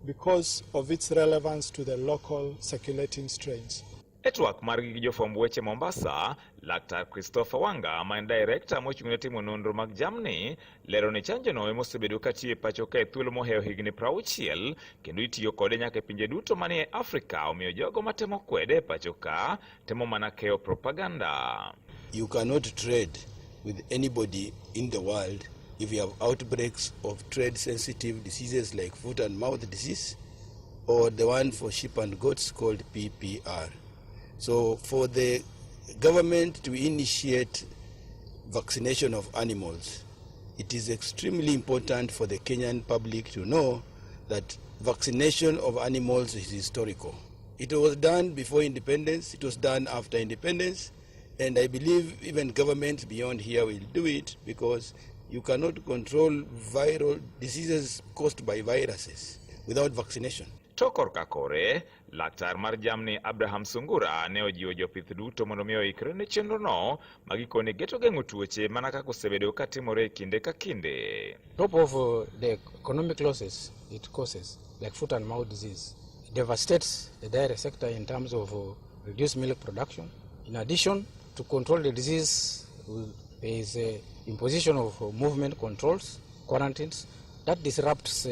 because of its relevance to the local circulating strains. E twak margi gi jofwamb weche Mombasa, Laktar Christopher Wanga ma en director mochung' ne timo nonro mag jamni lero ni chanjono ema osebedo katiyo e pacho ka e thuolo mohewo higni 60 kendo itiyo kode nyaka e pinje duto manie Afrika, omiyo jogo matemo kwede e pacho ka temo mana keyo propaganda. You cannot trade with anybody in the world if you have outbreaks of trade-sensitive diseases like foot and mouth disease or the one for sheep and goats called PPR. So for the government to initiate vaccination of animals, it is extremely important for the Kenyan public to know that vaccination of animals is historical. It was done before independence, it was done after independence, and I believe even governments beyond here will do it because you cannot control viral diseases caused by viruses without vaccination. To korka kore, laktar mar jamni Abraham Sungura ne ojiwo jopith duto mondo mi oikre ne chenrono ma gikone geto geng'o tuoche mana kaka osebedo katimore e kinde ka kinde. Top of the economic losses it causes, like foot and mouth disease, it devastates the dairy sector in terms of reduced milk production. In addition, to control the disease, there is a imposition of movement controls, quarantines, that disrupts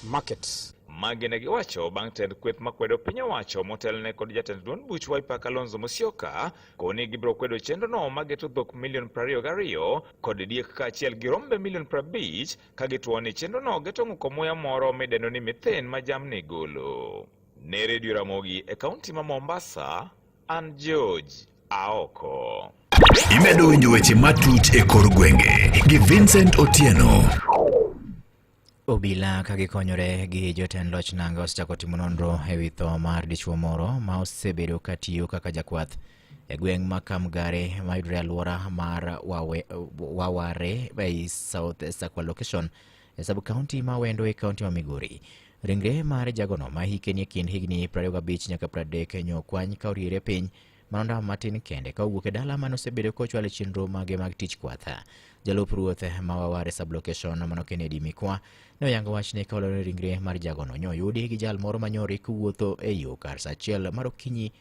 markets. Magi ne giwacho bang' tend kweth makwedo piny owacho motelne kod jatend duond buch Wiper Kalonzo Musyoka koni gibiro kwedo chenrono mageto dhok milion 22 kod diek kaachiel gi rombe milion 50 ka gituo ni chenrono geto ng'uko muya moro midendo ni methane ma jamni golo. Ne Radio Ramogi e kaunti ma Mombasa, an George Aoko. Imedo winjo weche matut e kor gwenge gi Vincent Otieno. Obila ka gikonyore gi jotend loch nanga osechako timo nonro e wi tho mar dichuo moro ma osebedo ka tiyo kaka jakwath e gweng' ma Kamgare mayudore e alwora mar Waware ei South Sakwa location e sub county ma Wendo e kaunti ma Migori. Ringre mar jagono ma hike nie kind higni 25 nyaka 30 nyo okwany ka oriere piny mana ndama matin kende ka owuok e dala mane osebedo kochwalo chenro mage mag tich kwath. Jalup ruoth ma Waware sub-location mano Kennedy Mikwa ne oyango wachni ka olero ni ringre mar jagono nyo oyudi gi jal moro manyori kowuotho e yo kar saa achiel mar okinyi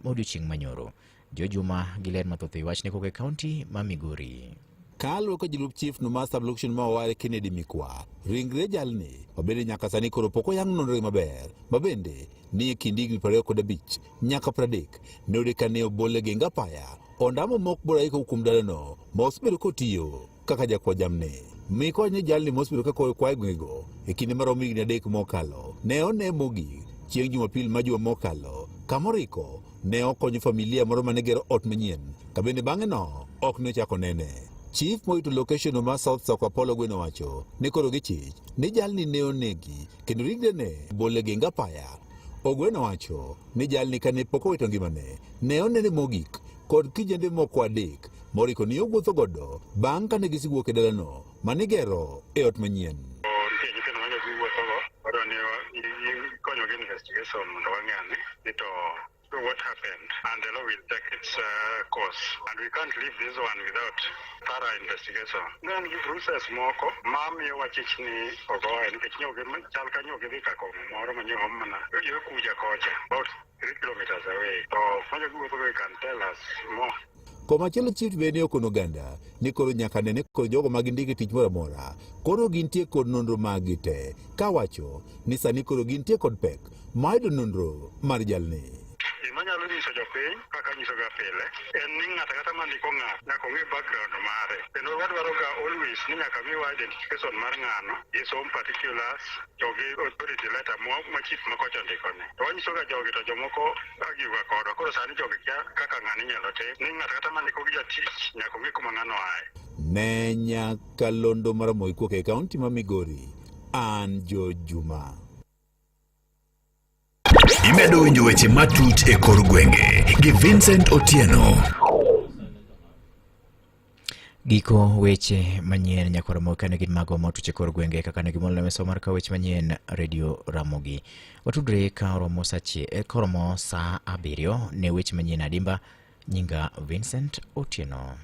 odiochieng' manyoro. Jojuma gi ler mathoth e wachni kowuok e kaunti ma Migori. Kaluwore kod jalup chief no mar sub-location ma Waware Kennedy Mikwa, ringre jalni mabende nyaka sani koro pok oyang nonro maber, mabende ni e kind higni 25 nyaka 30 ne oyude ka ne obole geng apaya ondamo mok bor ahinya kuom dalano ma osebedo kotiyo kaka jakwa jamni. Mikwa ni jalni mosebedo ka kwayo kwayo e gwengego e kinde maromo higni 3 mokalo ne one mogik chieng' Jumapil ma juma mokalo kamoriko ne okonyo familia moro mane gero ot manyien kabende bang'e no ok ne ochako nene. Chief morito location ma South Sakwa Paul Ogweno owacho ni koro gichich ni jalni ne onegi kendo ringrene bole geng apaya. Ogweno owacho ni jalni kane pok owito ngimane ne onene mogik kod kijende moko 3 moriko ni owuotho godo bang' kane gisewuok e dalano manigero e ot manyien. Nitie nyithindo ma giwuothogo, wadwa ni ikonyogi investigation mondo wang'e ane ni to what happened, and the law will take its course, and we can't leave this one without thorough investigation. Then gi bruises moko ma miyo wachich ni ogoye nikech nyo chal ka nyo gidhi ka kong'o moro ma nyo mana yo kuja kocha about 3 kilometers away, to manyo giwuothogo can tell us more. Komachielo chief bende okono oganda ni koro nyaka nene kod jogo ma gindiko e tich moro amora koro gintie kod nonro maggi te kawacho ni sani koro gintie kod pek mar yudo nonro mar jalni. Gima anyalo nyiso jopiny kaka anyisoga pile en ni ng'ato kata mandiko ng'ato nyaka ong'e background mare, kendo wadwaro ga always ni nyaka miwa identification mar ng'ano, his home particulars to gi authority letter ma chief ma kocha ondikone. To wanyisoga jogi to jomoko argue ga kodwa, koro sani jogi kia kaka ng'ani inyalo tim ni ng'ato kata mandiko gi jatich nyaka ong'e kuma ng'ano aye. Ne nyakalondo mar Ramogi kowuok e kaunti ma Migori, an George Juma. Imedo winjo weche matut e kor gwenge gi Vincent Otieno. Giko weche manyien nyaka Ramogi kane gin mago motuch e kor gwenge kaka ne gimolo meso mar kawo weche manyien Radio Ramogi. Watudre ka oromo saa koromo saa 7 ne weche manyien adimba. Nyinga Vincent Otieno.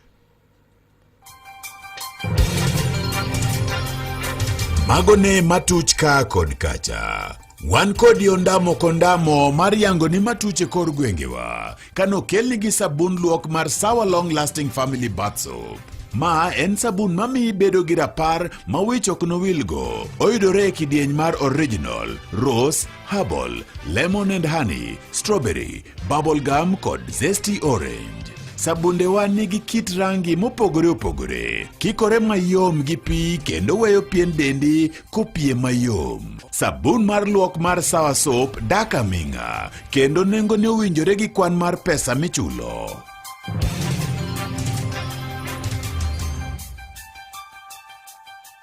Mago ne matuch ka kod kacha. Wan kodi ondamo kondamo mar yango ni matuche kor gwengewa kanokelni gi sabun luok mar Sawa Long Lasting Family Bath Soap. Ma en sabun mamiyi bedo gi rapar ma wich ok nowilgo. Oyudore e kidieny mar original, rose, herbal, lemon and honey, strawberry, bubble gum kod zesty orange. Sabundewa nigi kit rangi mopogore opogore, kikore mayom gi pi kendo weyo pien dendi kopie mayom. Sabun mar luok mar Sawa Soap dak aming'a kendo nengone owinjore gi kwan mar pesa michulo.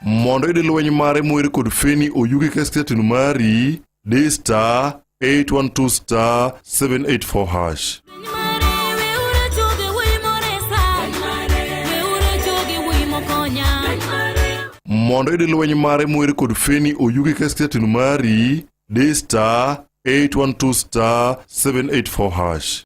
Mondo iyud lweny mare moer kod Feni Oyugi ka station mari, di star 812 star 784 hash. Mondo iyud lweny mare moer kod Feni Oyugi ka station mari, di star 812 star 784 hash.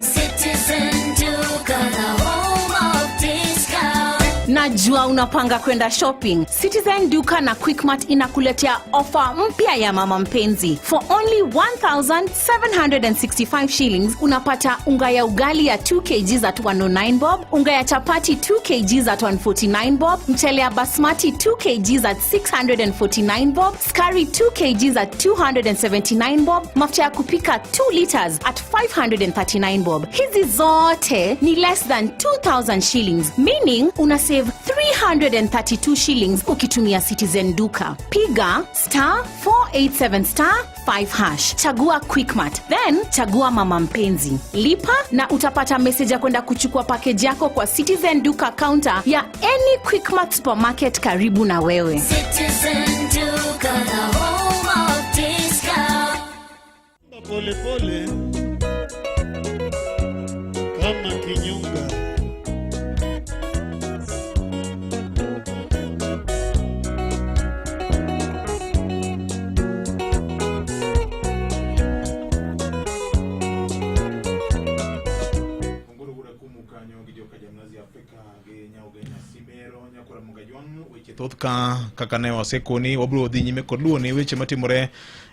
Citizen Duka, the home of discount. Najua unapanga kwenda shopping. Citizen Duka na Quickmart inakuletea ofa mpya ya mama mpenzi. For only 1765 shillings unapata unga ya ugali ya 2 kgs at 109 bob, unga ya chapati 2 kgs at 149 bob, mchele ya basmati 2 kgs at 649 bob, skari 2 kgs at 279 bob, mafuta ya kupika 2 liters at 539 bob. Hizi zote ni less than 2000 shillings, meaning una save 332 shillings ukitumia Citizen Duka. Piga star 487 star 5 hash, chagua Quickmart, then chagua mama mpenzi, lipa na utapata message ya kwenda kuchukua package yako kwa Citizen Duka counter ya any Quickmart supermarket karibu na wewe. Citizen Duka, the home of discount. Pole pole kama kinyunga. Thoth ka kaka ne wasekoni wabiro dhi nyime kod luwo ni weche matimore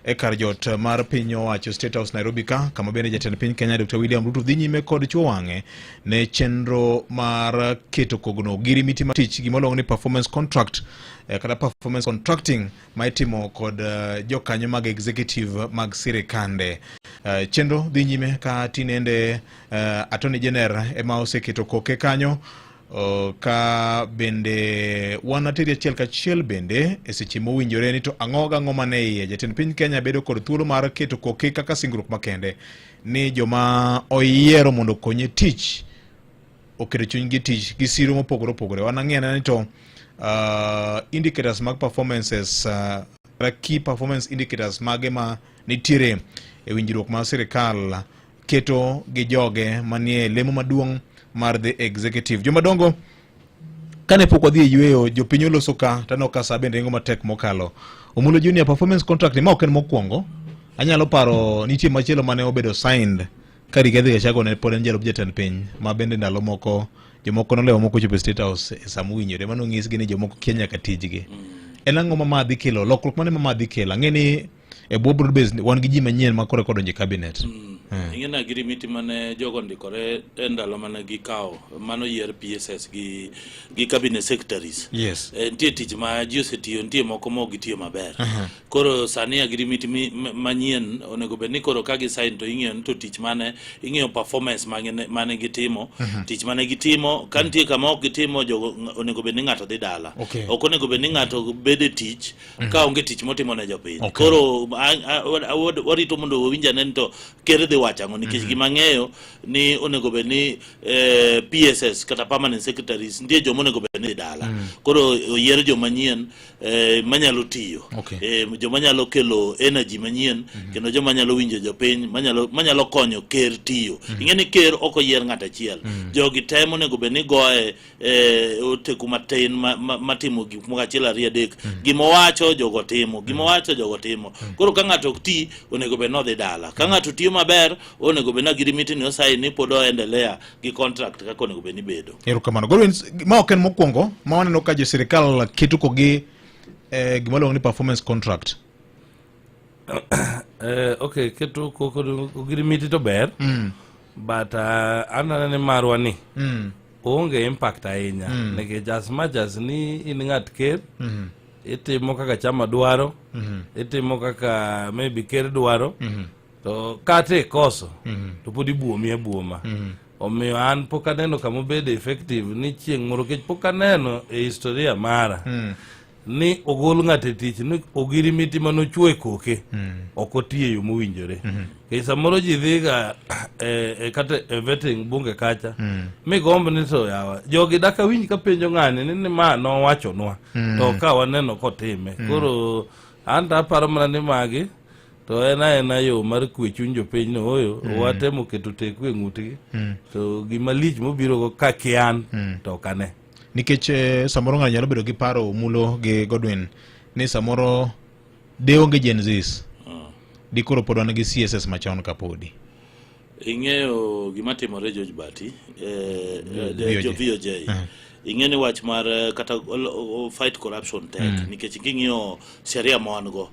e kar jot mar piny owacho State House Nairobi ka kama bende jatend piny Kenya Dr. William Ruto dhi nyime kod chuo wang'e ne chenro mar keto kogno giri miti mar tich gima iluongo ni performance contract kata performance contracting ma itimo kod jokanyo mag executive mag sirikande. Chenro dhi nyime ka tinende Attorney General ema oseketo koke kanyo. Ka bende wan ateri achiel kachiel bende e seche mowinjore ni to ang'o gang'o mane iye. Jatend piny Kenya bedo kod thuolo mar keto koke kaka singruok makende ni joma oyiero mondo okonye tich oketo chunygi tich gi siro mopogore opogore. Wan ang'e anena ni to indicators mag performances, key performance indicators mage ma nitiere e winjruok mar sirikal keto gi joge manie lemo maduong' mar the executive. Jomadongo, kane pok wadhi e yweyo, jopiny oloso ka taneno ka sa bende ringo matek mokalo. Omulo Junior, performance contract ni ma ok en mokwongo. Anyalo paro nitie machielo mane obedo signed ka Rigathi Gachagua ne pod en jalup jatend piny, ma bende ndalo moko jomoko nolewo moko ochopo e State House e sama owinjore, mano onyisgi ni jomoko kia nyaka tijgi. En ang'o ma ma dhi kelo? Lokruok mane ma ma dhi kelo? Ang'e ni e bwo broad base wan gi ji manyien ma koro kodonjo e cabinet. Ing'e ni agirimiti mane jogo ondikore e ndalo mane gikawo mano yier PSS gi cabinet secretaries. Nitie tich ma ji osetiyo, nitie moko ma ok gitiyo maber. Koro sani agirimiti manyien onego bed ni koro ka gi sign to ing'iyo ni to tich mane, ing'iyo performance mane gitimo, tich mane gitimo, ka nitie kama ok gitimo, jogo onego bed ni ng'ato dhi dala. Ok onego bed ni ng'ato bedo e tich ka onge tich motimo ne jopiny. Koro warito mondo wawinj ane ni to ker dhi wacho ang'o, nikech gima ang'eyo ni onego bed ni PSS kata permanent secretaries nitie joma onego bed ni dhi dala. Koro oyier joma nyien manyalo tiyo. Joma nyalo kelo energy manyien, kendo joma nyalo winjo jopiny, manyalo konyo ker tiyo. Ing'e ni ker ok oyier ng'at achiel. Jogi te monego bed ni goye oteku matin matimo gik moko achiel ariyo adek. Gima owacho jogo timo, gima owacho jogo timo. Koro ka ng'ato ok ti, onego bed ni odhi dala. Ka ng'ato tiyo maber, onego bed ni agirimiti ni osaini ni pod oendelea gi contract kaka onego bed ni bedo. Erokamano. Godwin, ma ok en mokwongo ma waneno ka jo sirikal keto kogi eh, gima luongo ni performance contract Eh, okay keto koko ogirimiti to ber but aneno ni marwa ni oonge impact ahinya nikech as much as ni in ng'at ker itimo kaka chama dwaro itimo kaka maybe ker dwaro to kata ikoso to pod ibuomi abuoma omiyo an pok aneno kama obedo effective ni chieng' moro kech pok aneno e historia mara ni ogol ng'ato e tich ni ogirimiti manochwo e koke ok oti e yo mowinjore nikech samoro ji dhiga e, e, kata e vetting bunge kacha migomb ni to yawa jogi dak awinj ka penjo ng'ani ni, ni ma nowachonwa to ka waneno kotime koro an to aparo mana ni magi to en aena yo mar kwe chuny jopiny no oyo watemo keto teku e ng'utgi to gima lich mobirogo ka kian to ok ane nikech eh, samoro ng'ato nyalo bedo gi paro mulo gi Godwin ni samoro de onge Gen Zs di koro pod wan gi CSS machon kapodi ing'eyo gima timore George Bati eh, eh, VOJ. jo VOJ ing'e ni wach mar eh, kata fight corruption tek nikech king'iyo sheria ma wan go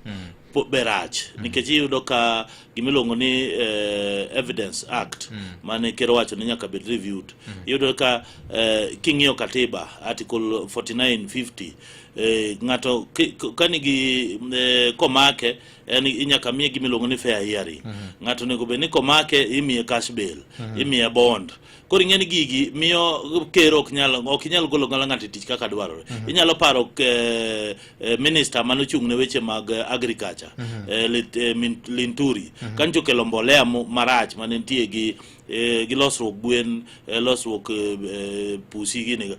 be rach nikech iyudo ka gimiluongo ni eh, evidence act mane ker owacho ni nyaka bed reviewed iyudo ka eh, king'iyo katiba article 49 50 eh, ng'ato ki- ka nigi eh, komake en nyaka miye gimiluongo ni fair hearing ng'ato onego bed ni komake imiye cash bail imiye bond koro ing'e ni gigi miyo ker ok nyal ok inyal golo gala ng'ato e tich kaka dwarore inyalo paro eh, eh, minister manochung' ne weche mag eh, agriculture eh, Lit- eh, Min- Linturi ka nyocha okelo mbolea mo- marach mane nitie gi eh, gi losruok gwen eh, losruok eh, eh, pusi gini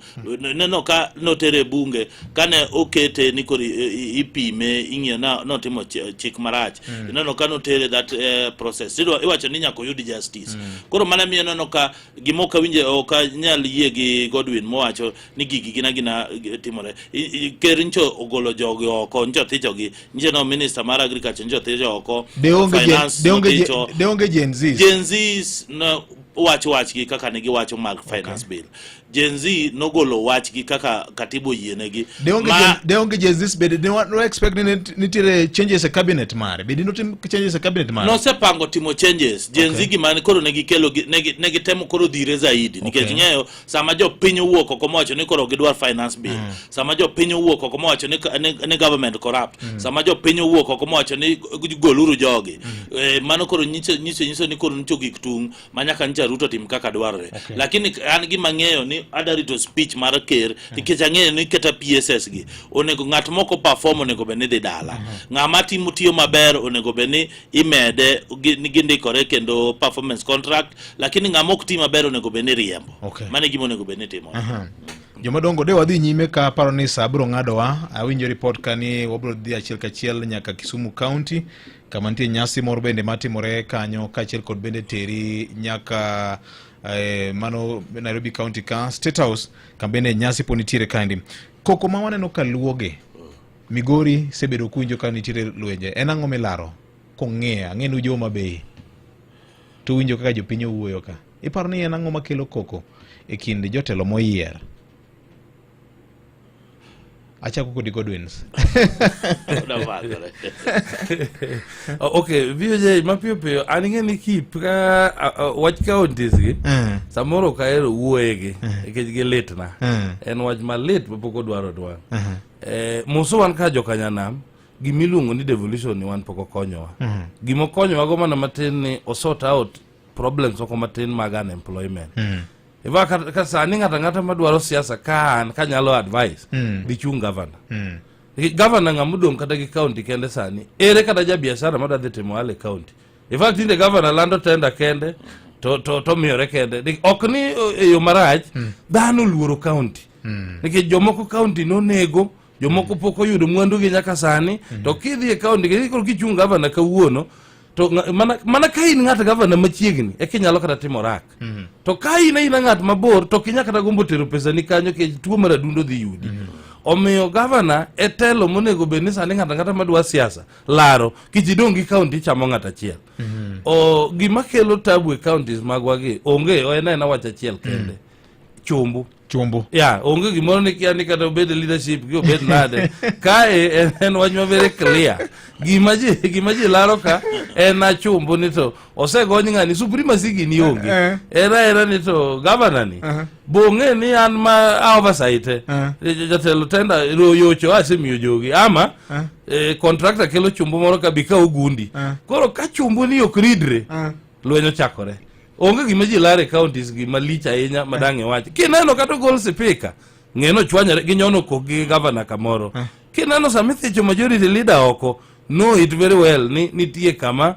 neno ka notere e bunge kane okete ni koro i- i- ipime ing'iyo na notimo chi- chik marach ineno ka notere that eh, process Idwa- iwacho ni nyaka oyud justice koro mana miyo neno ka gima ok awinje ok anyal yie gi Godwin mowacho ni gigi gina gina eh, timore I- i- ker ncho ogolo jogi oko ncho thichogi nyicho no minister mar agriculture ncho thicho oko de onge Gen- finance de onge Gen- nothicho. de onge Gen Zs Gen Zs no wacho wachgi kaka ne giwacho mar finance bill Gen Z nogolo wachgi kaka katiba oyienegi de onge ma Gen- de onge Gen Zs bende ne wa- no expect ni nit- nitiere changes e cabinet mare bende notim changes e cabinet mare nosepango timo changes Gen Z gima ne koro ne gikelo gi- ne gi- ne gitemo koro dhire zaidi nikech Okay. ing'eyo sama jopiny owuok oko mowacho ni koro gidwar finance bill sama jopiny owuok oko mowacho ni, ni, ni government corrupt sama jopiny owuok oko mowacho ni goluru jogi eh, mano koro nyiso nyiso nyiso ni koro nicho gik tung' ma nyaka nyicha Ruto tim kaka dwarore Okay. lakini an gima ang'eyo ni adwa rito speech mar ker nikech ang'eyo ni kata PSS gi onego ng'at moko perform onego bed ni dhi dala ng'ama timo tiyo maber onego bed ni imede gi- gindikore kendo performance contract lakini ng'ama ok ti maber onego bed ni riembo Okay. mano e gima onego bed ni timo Aha. Jomadongo de wadhi nyime ka paro ni saa biro ng'adowa. Awinjo report ka ni wabiro dhi achiel kachiel nyaka Kisumu County kama nitie nyasi moro bende matimore kanyo kaachiel kod bende teri nyaka eh, mano Nairobi County ka State House kama bende nyasi po nitiere kaendi. Koko ma waneno ka luwogi Migori sebedo kuwinjo ka nitiere lwenje. En ang'o milaro kong'eyo? Ang'e ni ujo Homa Bay to uwinjo kaka jopiny owuoyo ka. Iparo ni en ang'o makelo koko e kind jotelo moyier? Achako kodi Godwins. Odavadore. okay VOJ mapiyo piyo an ing'e ni kip ka a- a- wach counties gi samoro ok ahero wuoye gi nikech gilitna en wach malit mapok odwaro dwang' eh, muso wan ka jokanyanam gimiluongo ni devolution ni wan pok okonyowa gima okonyowa go mana matin ni osort out problems moko matin mag unemployment Iva ka, ka sani ng'ato ang'ata madwaro siasa ka an kanyalo advice mm. dhi chung governor mm. governor ng'ama odong' kata gi county kende sani ere kata ja biashara madwa dhi timo ohala e county in fact tinde governor lando tender kende to to to miyore kende Ni- ok ni e yo marach dhano oluoro county nikech jomoko county nonego jomoko pok oyudo mwandugi nyaka sani to kidhi e county koro kichung governor kawuono to ng'a- mana, mana ka in ng'at gavana machiegni eka inyalo kata timo rak mm. to ka in aina ng'at mabor to ok inyal kata gombo tero pesani kanyo nikech tuo mar adundo dhi yudi mm. omiyo gavana e telo monego bed ni sani ng'ato ang'ata madwa siasa laro kich idong' gi kaunti ichamo ng'at achiel mm. o gima kelo tabu e counties magwa gi onge en aena wach achiel kende mm. chumbu Chumbu. Ya, onge gimoro ni kia ni kata obed leadership gi obed nade. Kae en wach ma very clear. Gima ji gima ji laro ka en achumbu ni to osegony ng'ani supremacy gini onge. Eh. En aena ni to governor ni. Bong'e ni an ma a oversight. Jatelo tenda yocho asemiyo jogi ama contractor kelo chumbu moro ka bi ka ogundi. Koro ka chumbu ni ok ridre, lweny ochakore. Onge gima ji lare counties gi malich ahinya ma dang' iwach. Kineno kata ogol sipika, ng'e ni ochwanyore ginyono kok gi gavana kamoro. Kineno sama ithicho majority leader oko, know it very well ni nitie kama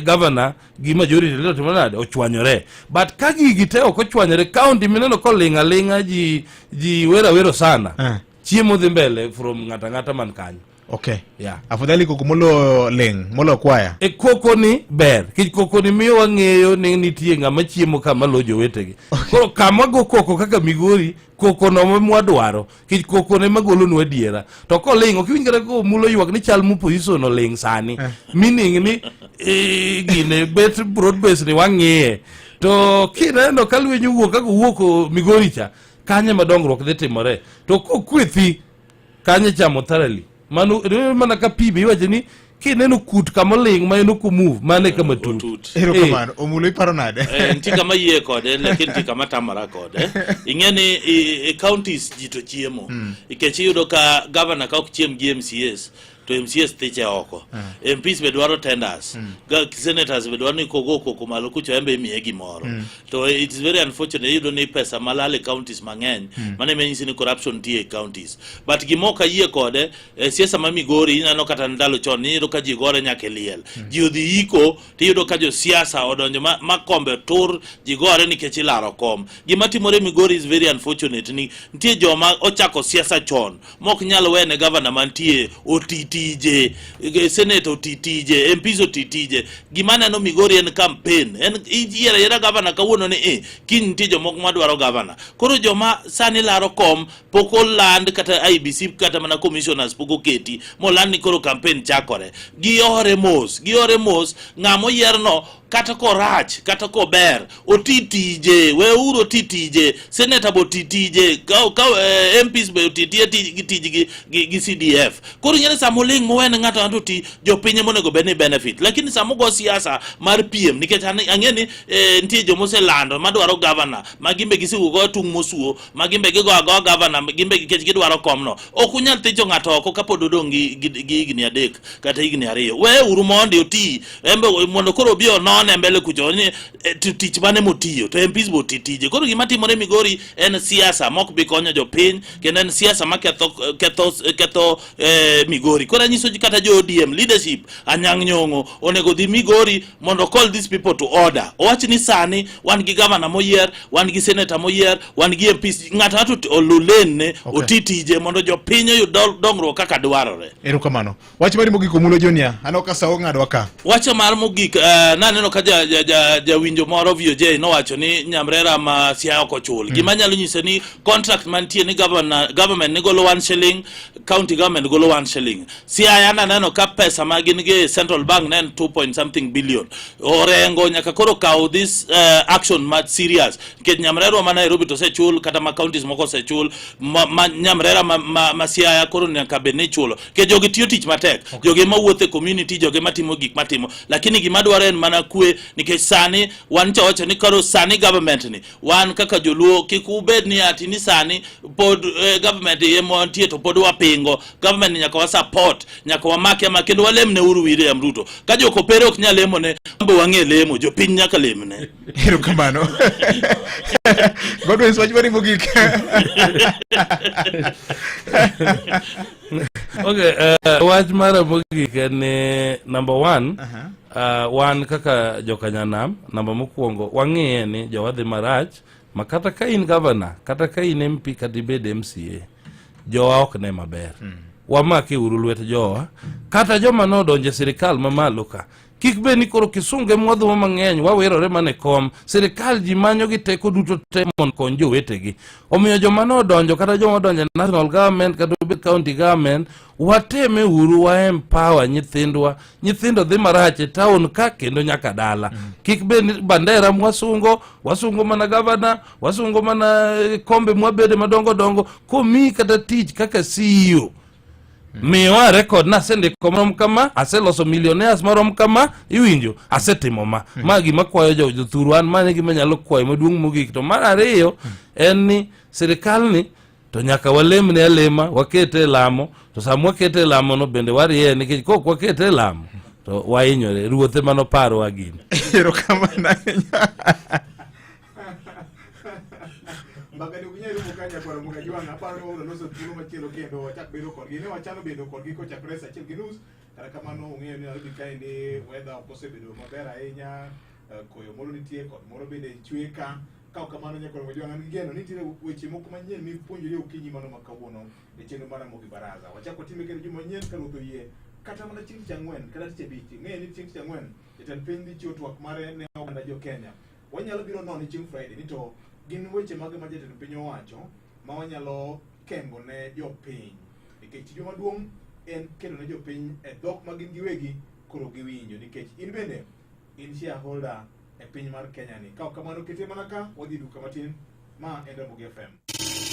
governor gi majority leader timo nade ochwanyore. But ka gigi te ok ochwanyore, county mineno koling' aling'a ji wero awero sana. Chiemo dhi mbele from ng'ato ang'ata man kanyo. Okay. Yeah. Afadhali koko molo ling, molo kwaya. E koko ni ber, nikech koko ni miyo wang'eyo ni nitie ng'ama chiemo kama lo jowetegi. Koro kama go koko kaka Migori, koko no mwadwaro, nikech koko ne magolonwa adiera. To koling', ok iwinj kata komulo ywak ni chal moposition oling' sani. Meaning ni gine bet broad base ni wang'iye. To kineno ka lweny owuok kaka owuok Migori cha, kanye ma dongruok dhi timore. To kokwethi, kanyo ichamo thoroughly. Mano mana ka pi be iwacho ni kineno kut kama oling' ma en ok omove, mano e kama tut. Erokamano. Omulo iparo nade? Nitie kama yie kode lakini nitie kama tamora kode. Ing'e ni e counties ji to chiemo. Nikech iyudo ka governor ka ok chiem gi MCAs to MCAs thiche oko. MPs be dwaro tenders. Senators be dwaro ni kogo koko malo kucho embe imiye gimoro. To it's very unfortunate iyudo ni pesa malal e counties mang'eny. Mano ema nyisi ni corruption nitie e counties. But gima ok ayie kode siasa ma Migori ineno kata ndalo chon iyudo ka ji gore nyaka e liel. Ji odhi iko tiyudo ka josiasa odonjo ma kombe tur ji gore nikech ilaro kom. Gima timore Migori is very unfortunate ni nitie joma ochako siasa chon mok nyal wene gavana mantie oti tije, senator oti tije, MPs oti tije. Gima aneno Migori en campaign. En iyiero ayiera gavana kawuono ni kiny nitie jomoko madwaro gavana. Koro joma sani laro kom pok oland kata IEBC kata mana commissioners pok oketi moland ni koro campaign chakore. Giore mos, giore mos, ng'ama oyierno kata korach kata kober oti tije, weuru oti tije, senator be oti tije, ka MPs be oti tije gi tijgi gi CDF. Koro ing'e ni sama oling' mowene ng'ato ng'ato oti, jopiny ema onego bed ni benefit. Lakini sama ogo siasa mar piem, nikech ang'e ni nitie joma oselando madwaro governor, ma gin be gisewuok go tung' mosuo, ma gin be gigo agoa governor, gin be nikech gidwaro komno. Ok unyal thicho ng'ato oko kapod odong' gi higni 3 kata higni 2. Weuru mondi oti, embe mondo koro obi onone mbele kucho ni tich mane motiyo to MPs be oti tije. Koro gima timore Migori en siasa mok bi konyo jopiny, kendo en siasa ma ketho Migori. Koro anyiso ji kata jo ODM leadership Anyang' Nyong'o onego dhi Migori mondo call these people to order. Owach ni sani wan gi governor moyier, wan gi senator moyier, wan gi MPs, ng'ato ng'ato olu lane oti tije mondo jopiny oyud dongruok kaka dwarore. Erokamano. Wach mari mogik Omulo Junior, aneno ka sa ong'adwa ka. Wach mar mogik, naneno ka jawinjo moro VOJ nowacho ni Nyamrera ma Siaya ok ochul. Gima nyalo nyise ni contract mantie ni government ni golo 1 shilling, county government golo 1 shilling. Siaya naneno ka pesa ma gin gi Central Bank ne en 2 point something billion. Orengo nyaka koro kaw this action much serious. Nikech Nyamrerwa ma Nairobi to osechul, kata ma counties moko osechul, ma Nyamrera ma Siaya koro nyaka bed ni ichulo. Nikech jogi tiyo tich matek. Jogi ema wuotho e community, jogi ema timo gik matimo. Lakini gima dwaro en mana kwe, nikech sani wan cha wacho ni koro sani government ni, wan kaka joluo kik ubed ni ati ni sani pod government ema wantie to pod wapingo. Government ni nyaka wa support, nyaka wamake ama kendo walemne uru William Ruto. Ka jokopere ok nyal lemone, wan be wang'e lemo, jopiny nyaka lemne. Erokamano. Godwin, wach mari mogik. Okay, wach mara mogik en ni number 1, wan kaka jokanyanam, namba mokwongo wang'iye ni jowa dhi marach, ma kata ka in governor, kata ka in MP, kata ibed MCA, jowa ok ne maber. Wamake uru lwet jowa, kata joma nodonjo e sirikal mamalo ka, Kik bed ni koro kisunge mwadhumo mang'eny wawirore mana e kom. Sirikal ji manyo gi teko duto te mondo okony jowetegi. Omiyo joma nodonjo kata joma odonjo e national government kata obed county government, wateme uru wa empower nyithindwa. Nyithindo dhi marach e town ka kendo nyaka dala. Kik bed ni bandera mwasungo, wasungo mana gavana, wasungo mana eh, kombe mwabede madongo dongo, komiyi kata tich kaka CEO miwa record nasendiko marom kama aseloso millionaires marom kama iwinjo asetimo ma ma gima kwayo jo jothuru an mano e gima nyalo kwayo maduong' mogik to mar ariyo en ni sirikal ni to nyaka walemne alema wakete e lamo to sama wakete e lamo no bende warieye nikech kok wakete e lamo to wahinyore ruoth ema noparwa gini erokamano ahinya Mbaka ni ok nyal rumo ka nyakwar Ramogi Ajwang'. Aparo ni wabiro loso thuolo machielo kendo wachak bedo kodgi. Ne wachano bedo kodgi kochakore saa achiel gi nus. Kata kamano ung'eyo ni Nairobi kaendi weather ok osebedo maber ahinya. Eh, Koyo moro nitie, koth moro bende chwe ka. Ka ok kamano nyakwar Ramogi Ajwang' an gi geno ni nitiere weche moko manyien mipuonjori okinyi mano ma kawuono e chenro mar Ramogi Baraza. Wachak watime kendo juma manyien ka Ruoth oyie. Kata mana chieng' tich ang'wen kata tich abich. Ing'eyo ni chieng' tich ang'wen jatend piny dhi chiwo twak mare ne oganda jo Kenya. Wanyalo biro none chieng' Friday ni to gin weche mage ma jatend piny owacho ma wanyalo kengo ne jopiny nikech tijwa maduong' en keto ne jopiny e dhok ma gin giwegi koro giwinjo nikech in bende in shareholder e piny mar Kenya ni. Ka ok kamano kete mana ka wadhi duka matin ma en Ramogi FM.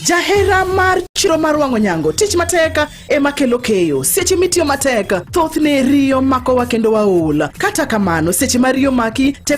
Jahera mar chiro mar wang'o nyango, tich matek ema kelo keyo. Seche mitiyo matek, thothne riyo makowa kendo waol. Kata kamano, seche ma riyo maki, tek